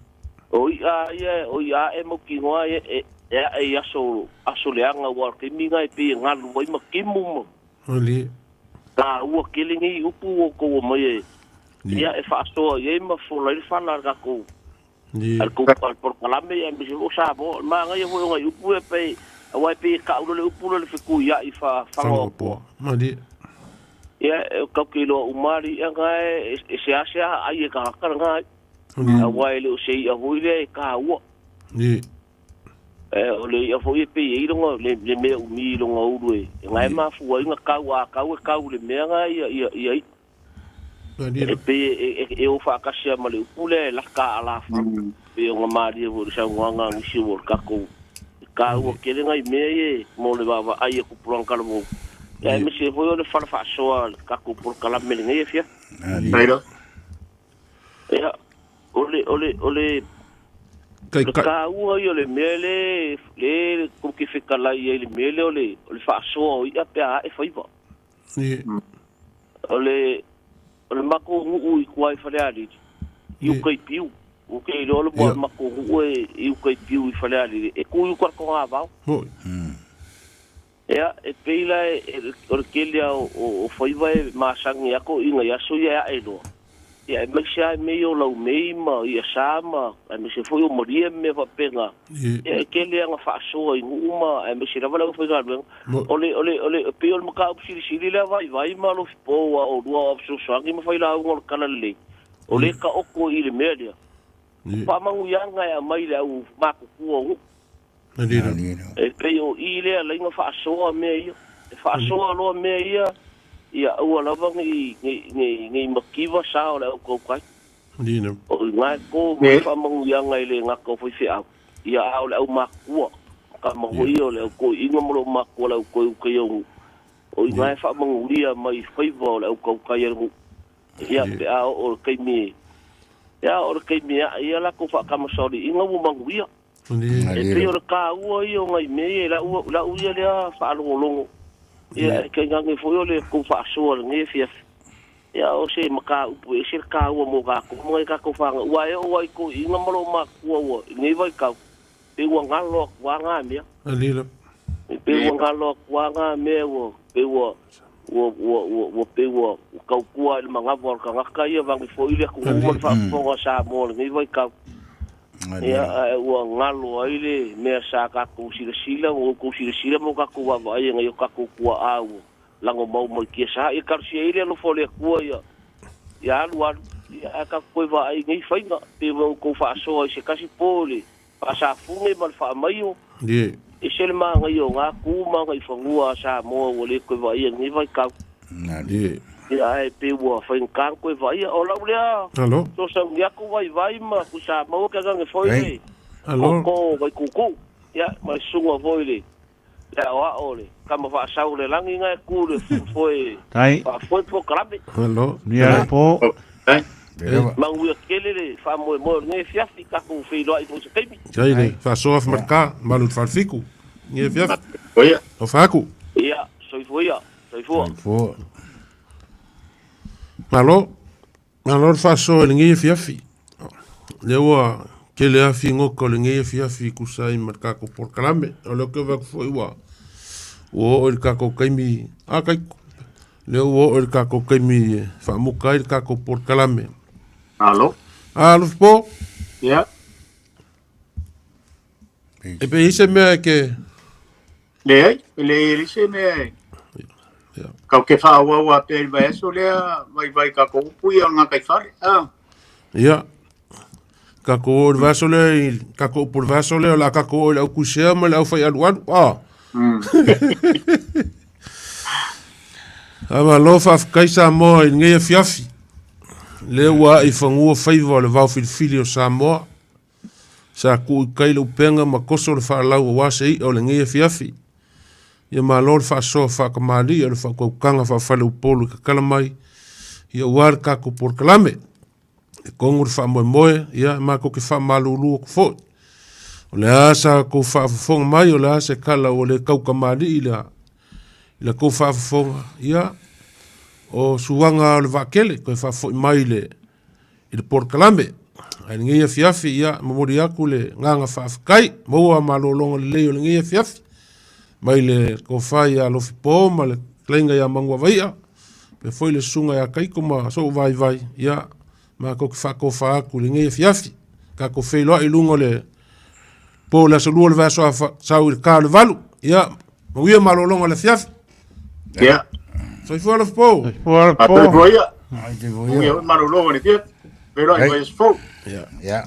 O i'a ia, o i'a ae mautinoa e, e, e ae i aso, aso leaga aua o le taimi lena e pei e galu ai ma timu ma Ali. taua tele nei upu ua outou omai e, Ie. ia, e faasoa i ai ma fola ai le fala a le tatou Ie. a le tou a le polokalame aemaise foi o Samoa. O le manaia foi o nai upu ia pei aua e pei e ka'u loa le upu lea o le fetuia'i faa-Fagaoapoa. Fagaoapoa. Ali. Ia e tatou te iloa uma lava le i'a na e e seasea aai e tagata lena ai. Ali. Aua e le o se i'a foi lea e taua. Ie. E o le i'a foi e pei e i ai lona le le mea umi i lona ulu e na e Ie. mafua ai ona kau a kau e kau i le mea na ia ia ia i'a. Ali E la. pei e e e o faatasi lava ma le upu lea e laka alafalu. Pei ona malie foi i le saunoaga a nisi o le tatou e taua tele nai mea ia mo le vaavaai a tupulaga talavou. Ia Ie. aemaise foi o le fala faasoa a le tatou polokalame i lenei afiafi. Ali. Tailo. Ia, o le o le o le Kai le kai. taua ia o le mea le le kou te fetalai ai i le mea lea o le o le faasoa o i'a pe a ae faiva. Ie. O le o le matou nu'u i tua i Falealili, i Ie. uka i Piu. Ou te iloa le Ia. matou nu'u e i uka i Piu i Falealili, e tu i uka i le togavao. Mo'i. Ia, e pei la e, e, o le tele lava o, o, o faiva e masani atu i nai aso ia e ae loa. Ia, aemaise lava mea ia o laumei ma iasā ma aemaise foi o malie ma mea faapena. Ie. Ia, e tele lava na faasoa i nuu ma aemaise lava le aufaigaluega. Mo'i. O le, o le, o le, pei o le mataupu silisili lea vaivai ma alofi po ua oulua o fesoasoani ma failauga o le tala lelei. O lea taoto i le mea lea. Ie. Faamanuiaga e aumai i le au matutua o nuu. Ali la. Ali la. E pei o i lea laina faasoa mea ia. E faasoa loa mea ia, ia aua lava nei, nei, nei, nei makiva sa o le au kaukai. Ali la. O i ngā ko mai Ie. faamanuiaga i le gata o faifeau. Ia a o le au makua. Ka maho ia o le au koi'iga ma loo makua le au koe ukai au nuu. O i ngā e faamanuia mai faiva o le au kaukai a le nuu. Ia Ie. pe a oo le taimi e ia oo le taimi e ae ia latou faakamasaoli'iga ua manuia. Ali. E Ali pei la. o le kāua ia o nai mea ia i la'u la'u ia lea faalogologo. Ia Ie. e tainane foi o le kou faasoa lenei afiafi. Ia o se mataupu e ese le kāua mo kākou ma nai tatou faga ua e oo ai toeaiina ma loo makua ua i lenei vaitau. Pe ua galo atu lava gā mea. Ali la. E pei ua galo atu lava na mea ua pei ua ua ua ua ua pei ua tautua i le manava o le tagata ia vaeane foi le atunuu ma le faafofoga a Samoa i lenei vaitau. Ia, ae ua galo ai le mea sa tatou silasila ma outou silasila ma o tatou vaavaai i nai o tatou tuaa ua lagomau mai tiasa. Ia talosia ai le alofa o le Atua ia ia alu alu, ia ae tatou toe vaai i nei faiga, pei ona outou faasoa i se tasi po i le faasafune ma le faamaio. E ese le manaia o na tu ma agaifanua a Samoa ua le toe vaaia i lenei vaitau. Ia ae pei ua faigata ona toe vaaia. O lau lea fesoasoani atu vaivai ma Tuisamau tainane foi le tootoo o Vaituutuu ia ma le susuga foi i le aoao o le tama faasau o le lagi na e tu i le foe faafoe polokalame. Manuia tele le faamoemoe o lenei afiafi, tatou feiloai foi i se taimi. Tai le faasoa Malka, malu i le falefitu. Lenei afiafi. Alofa atu. Ia, soifua ia, soifua. Soifua. Malo, malo le faasoa i lenei afiafi. Lea ua tele lava figota o lenei afiafi e tusa ai ma le tatou polokalame. O lea ou te vaai atu foi ua oo i le tatou taimi, a Taito, lea ua oo i le tatou taimi e faamuta ai le tatou polokalame. Malo. A, Lufipo? Ia. E pei se mea e ke... Leai, e leai e se mea e... Kau ke whaawau a pēr vai aso lea, vai vai ka ko upu ia o ngā kai whare. Ah. Ia. Ka ko o le vaso lea, ka ko upu le vaso lea, o la ka ko o le au kuisea ma le au whai alu alu. Ah. A malo faafetai Samoa i lenei afiafi. Lea ua ae i fagua faiva o le vaofilifili o Samoa. Sa tuu i tai le upega ma toso le faalau aua se i'a o lenei afiafi. Ia malo le faasoa faatamalii o le faautautaga faafaleupolu i tatala mai ia aua le tatou polokalame. E tonu le faamoemoe, ia matou te faamalulu atu foi. O le a sa tou faafofoga mai, o le a se tala ua le tautamalii i la tou faafofoga, ia o suaga o le vaatele toe faafoi mai i le i le polokalame. Ae lenei afiafi, ia, momoli atu le agaga faafetai, maua malologa lelei o lenei afiafi, mai le tofa ia Alofipo ma le fetalaiga ia Manuavaia, faapea foi le susuga ia Taito ma sou vaivai, ia, matou te faatofa atu i lenei afiafi. Tatou feiloai i luga o le po o le aso lua o le vaiaso a sau i le ta o le 8. Ia, manuia malologa o le afiafi. Ia. Soifua Alofipo. Soifua Alofipo. Soifua ia. Manuia malologa o le afiafi. Feiloai i le vaiaso fou. Ia. Ia.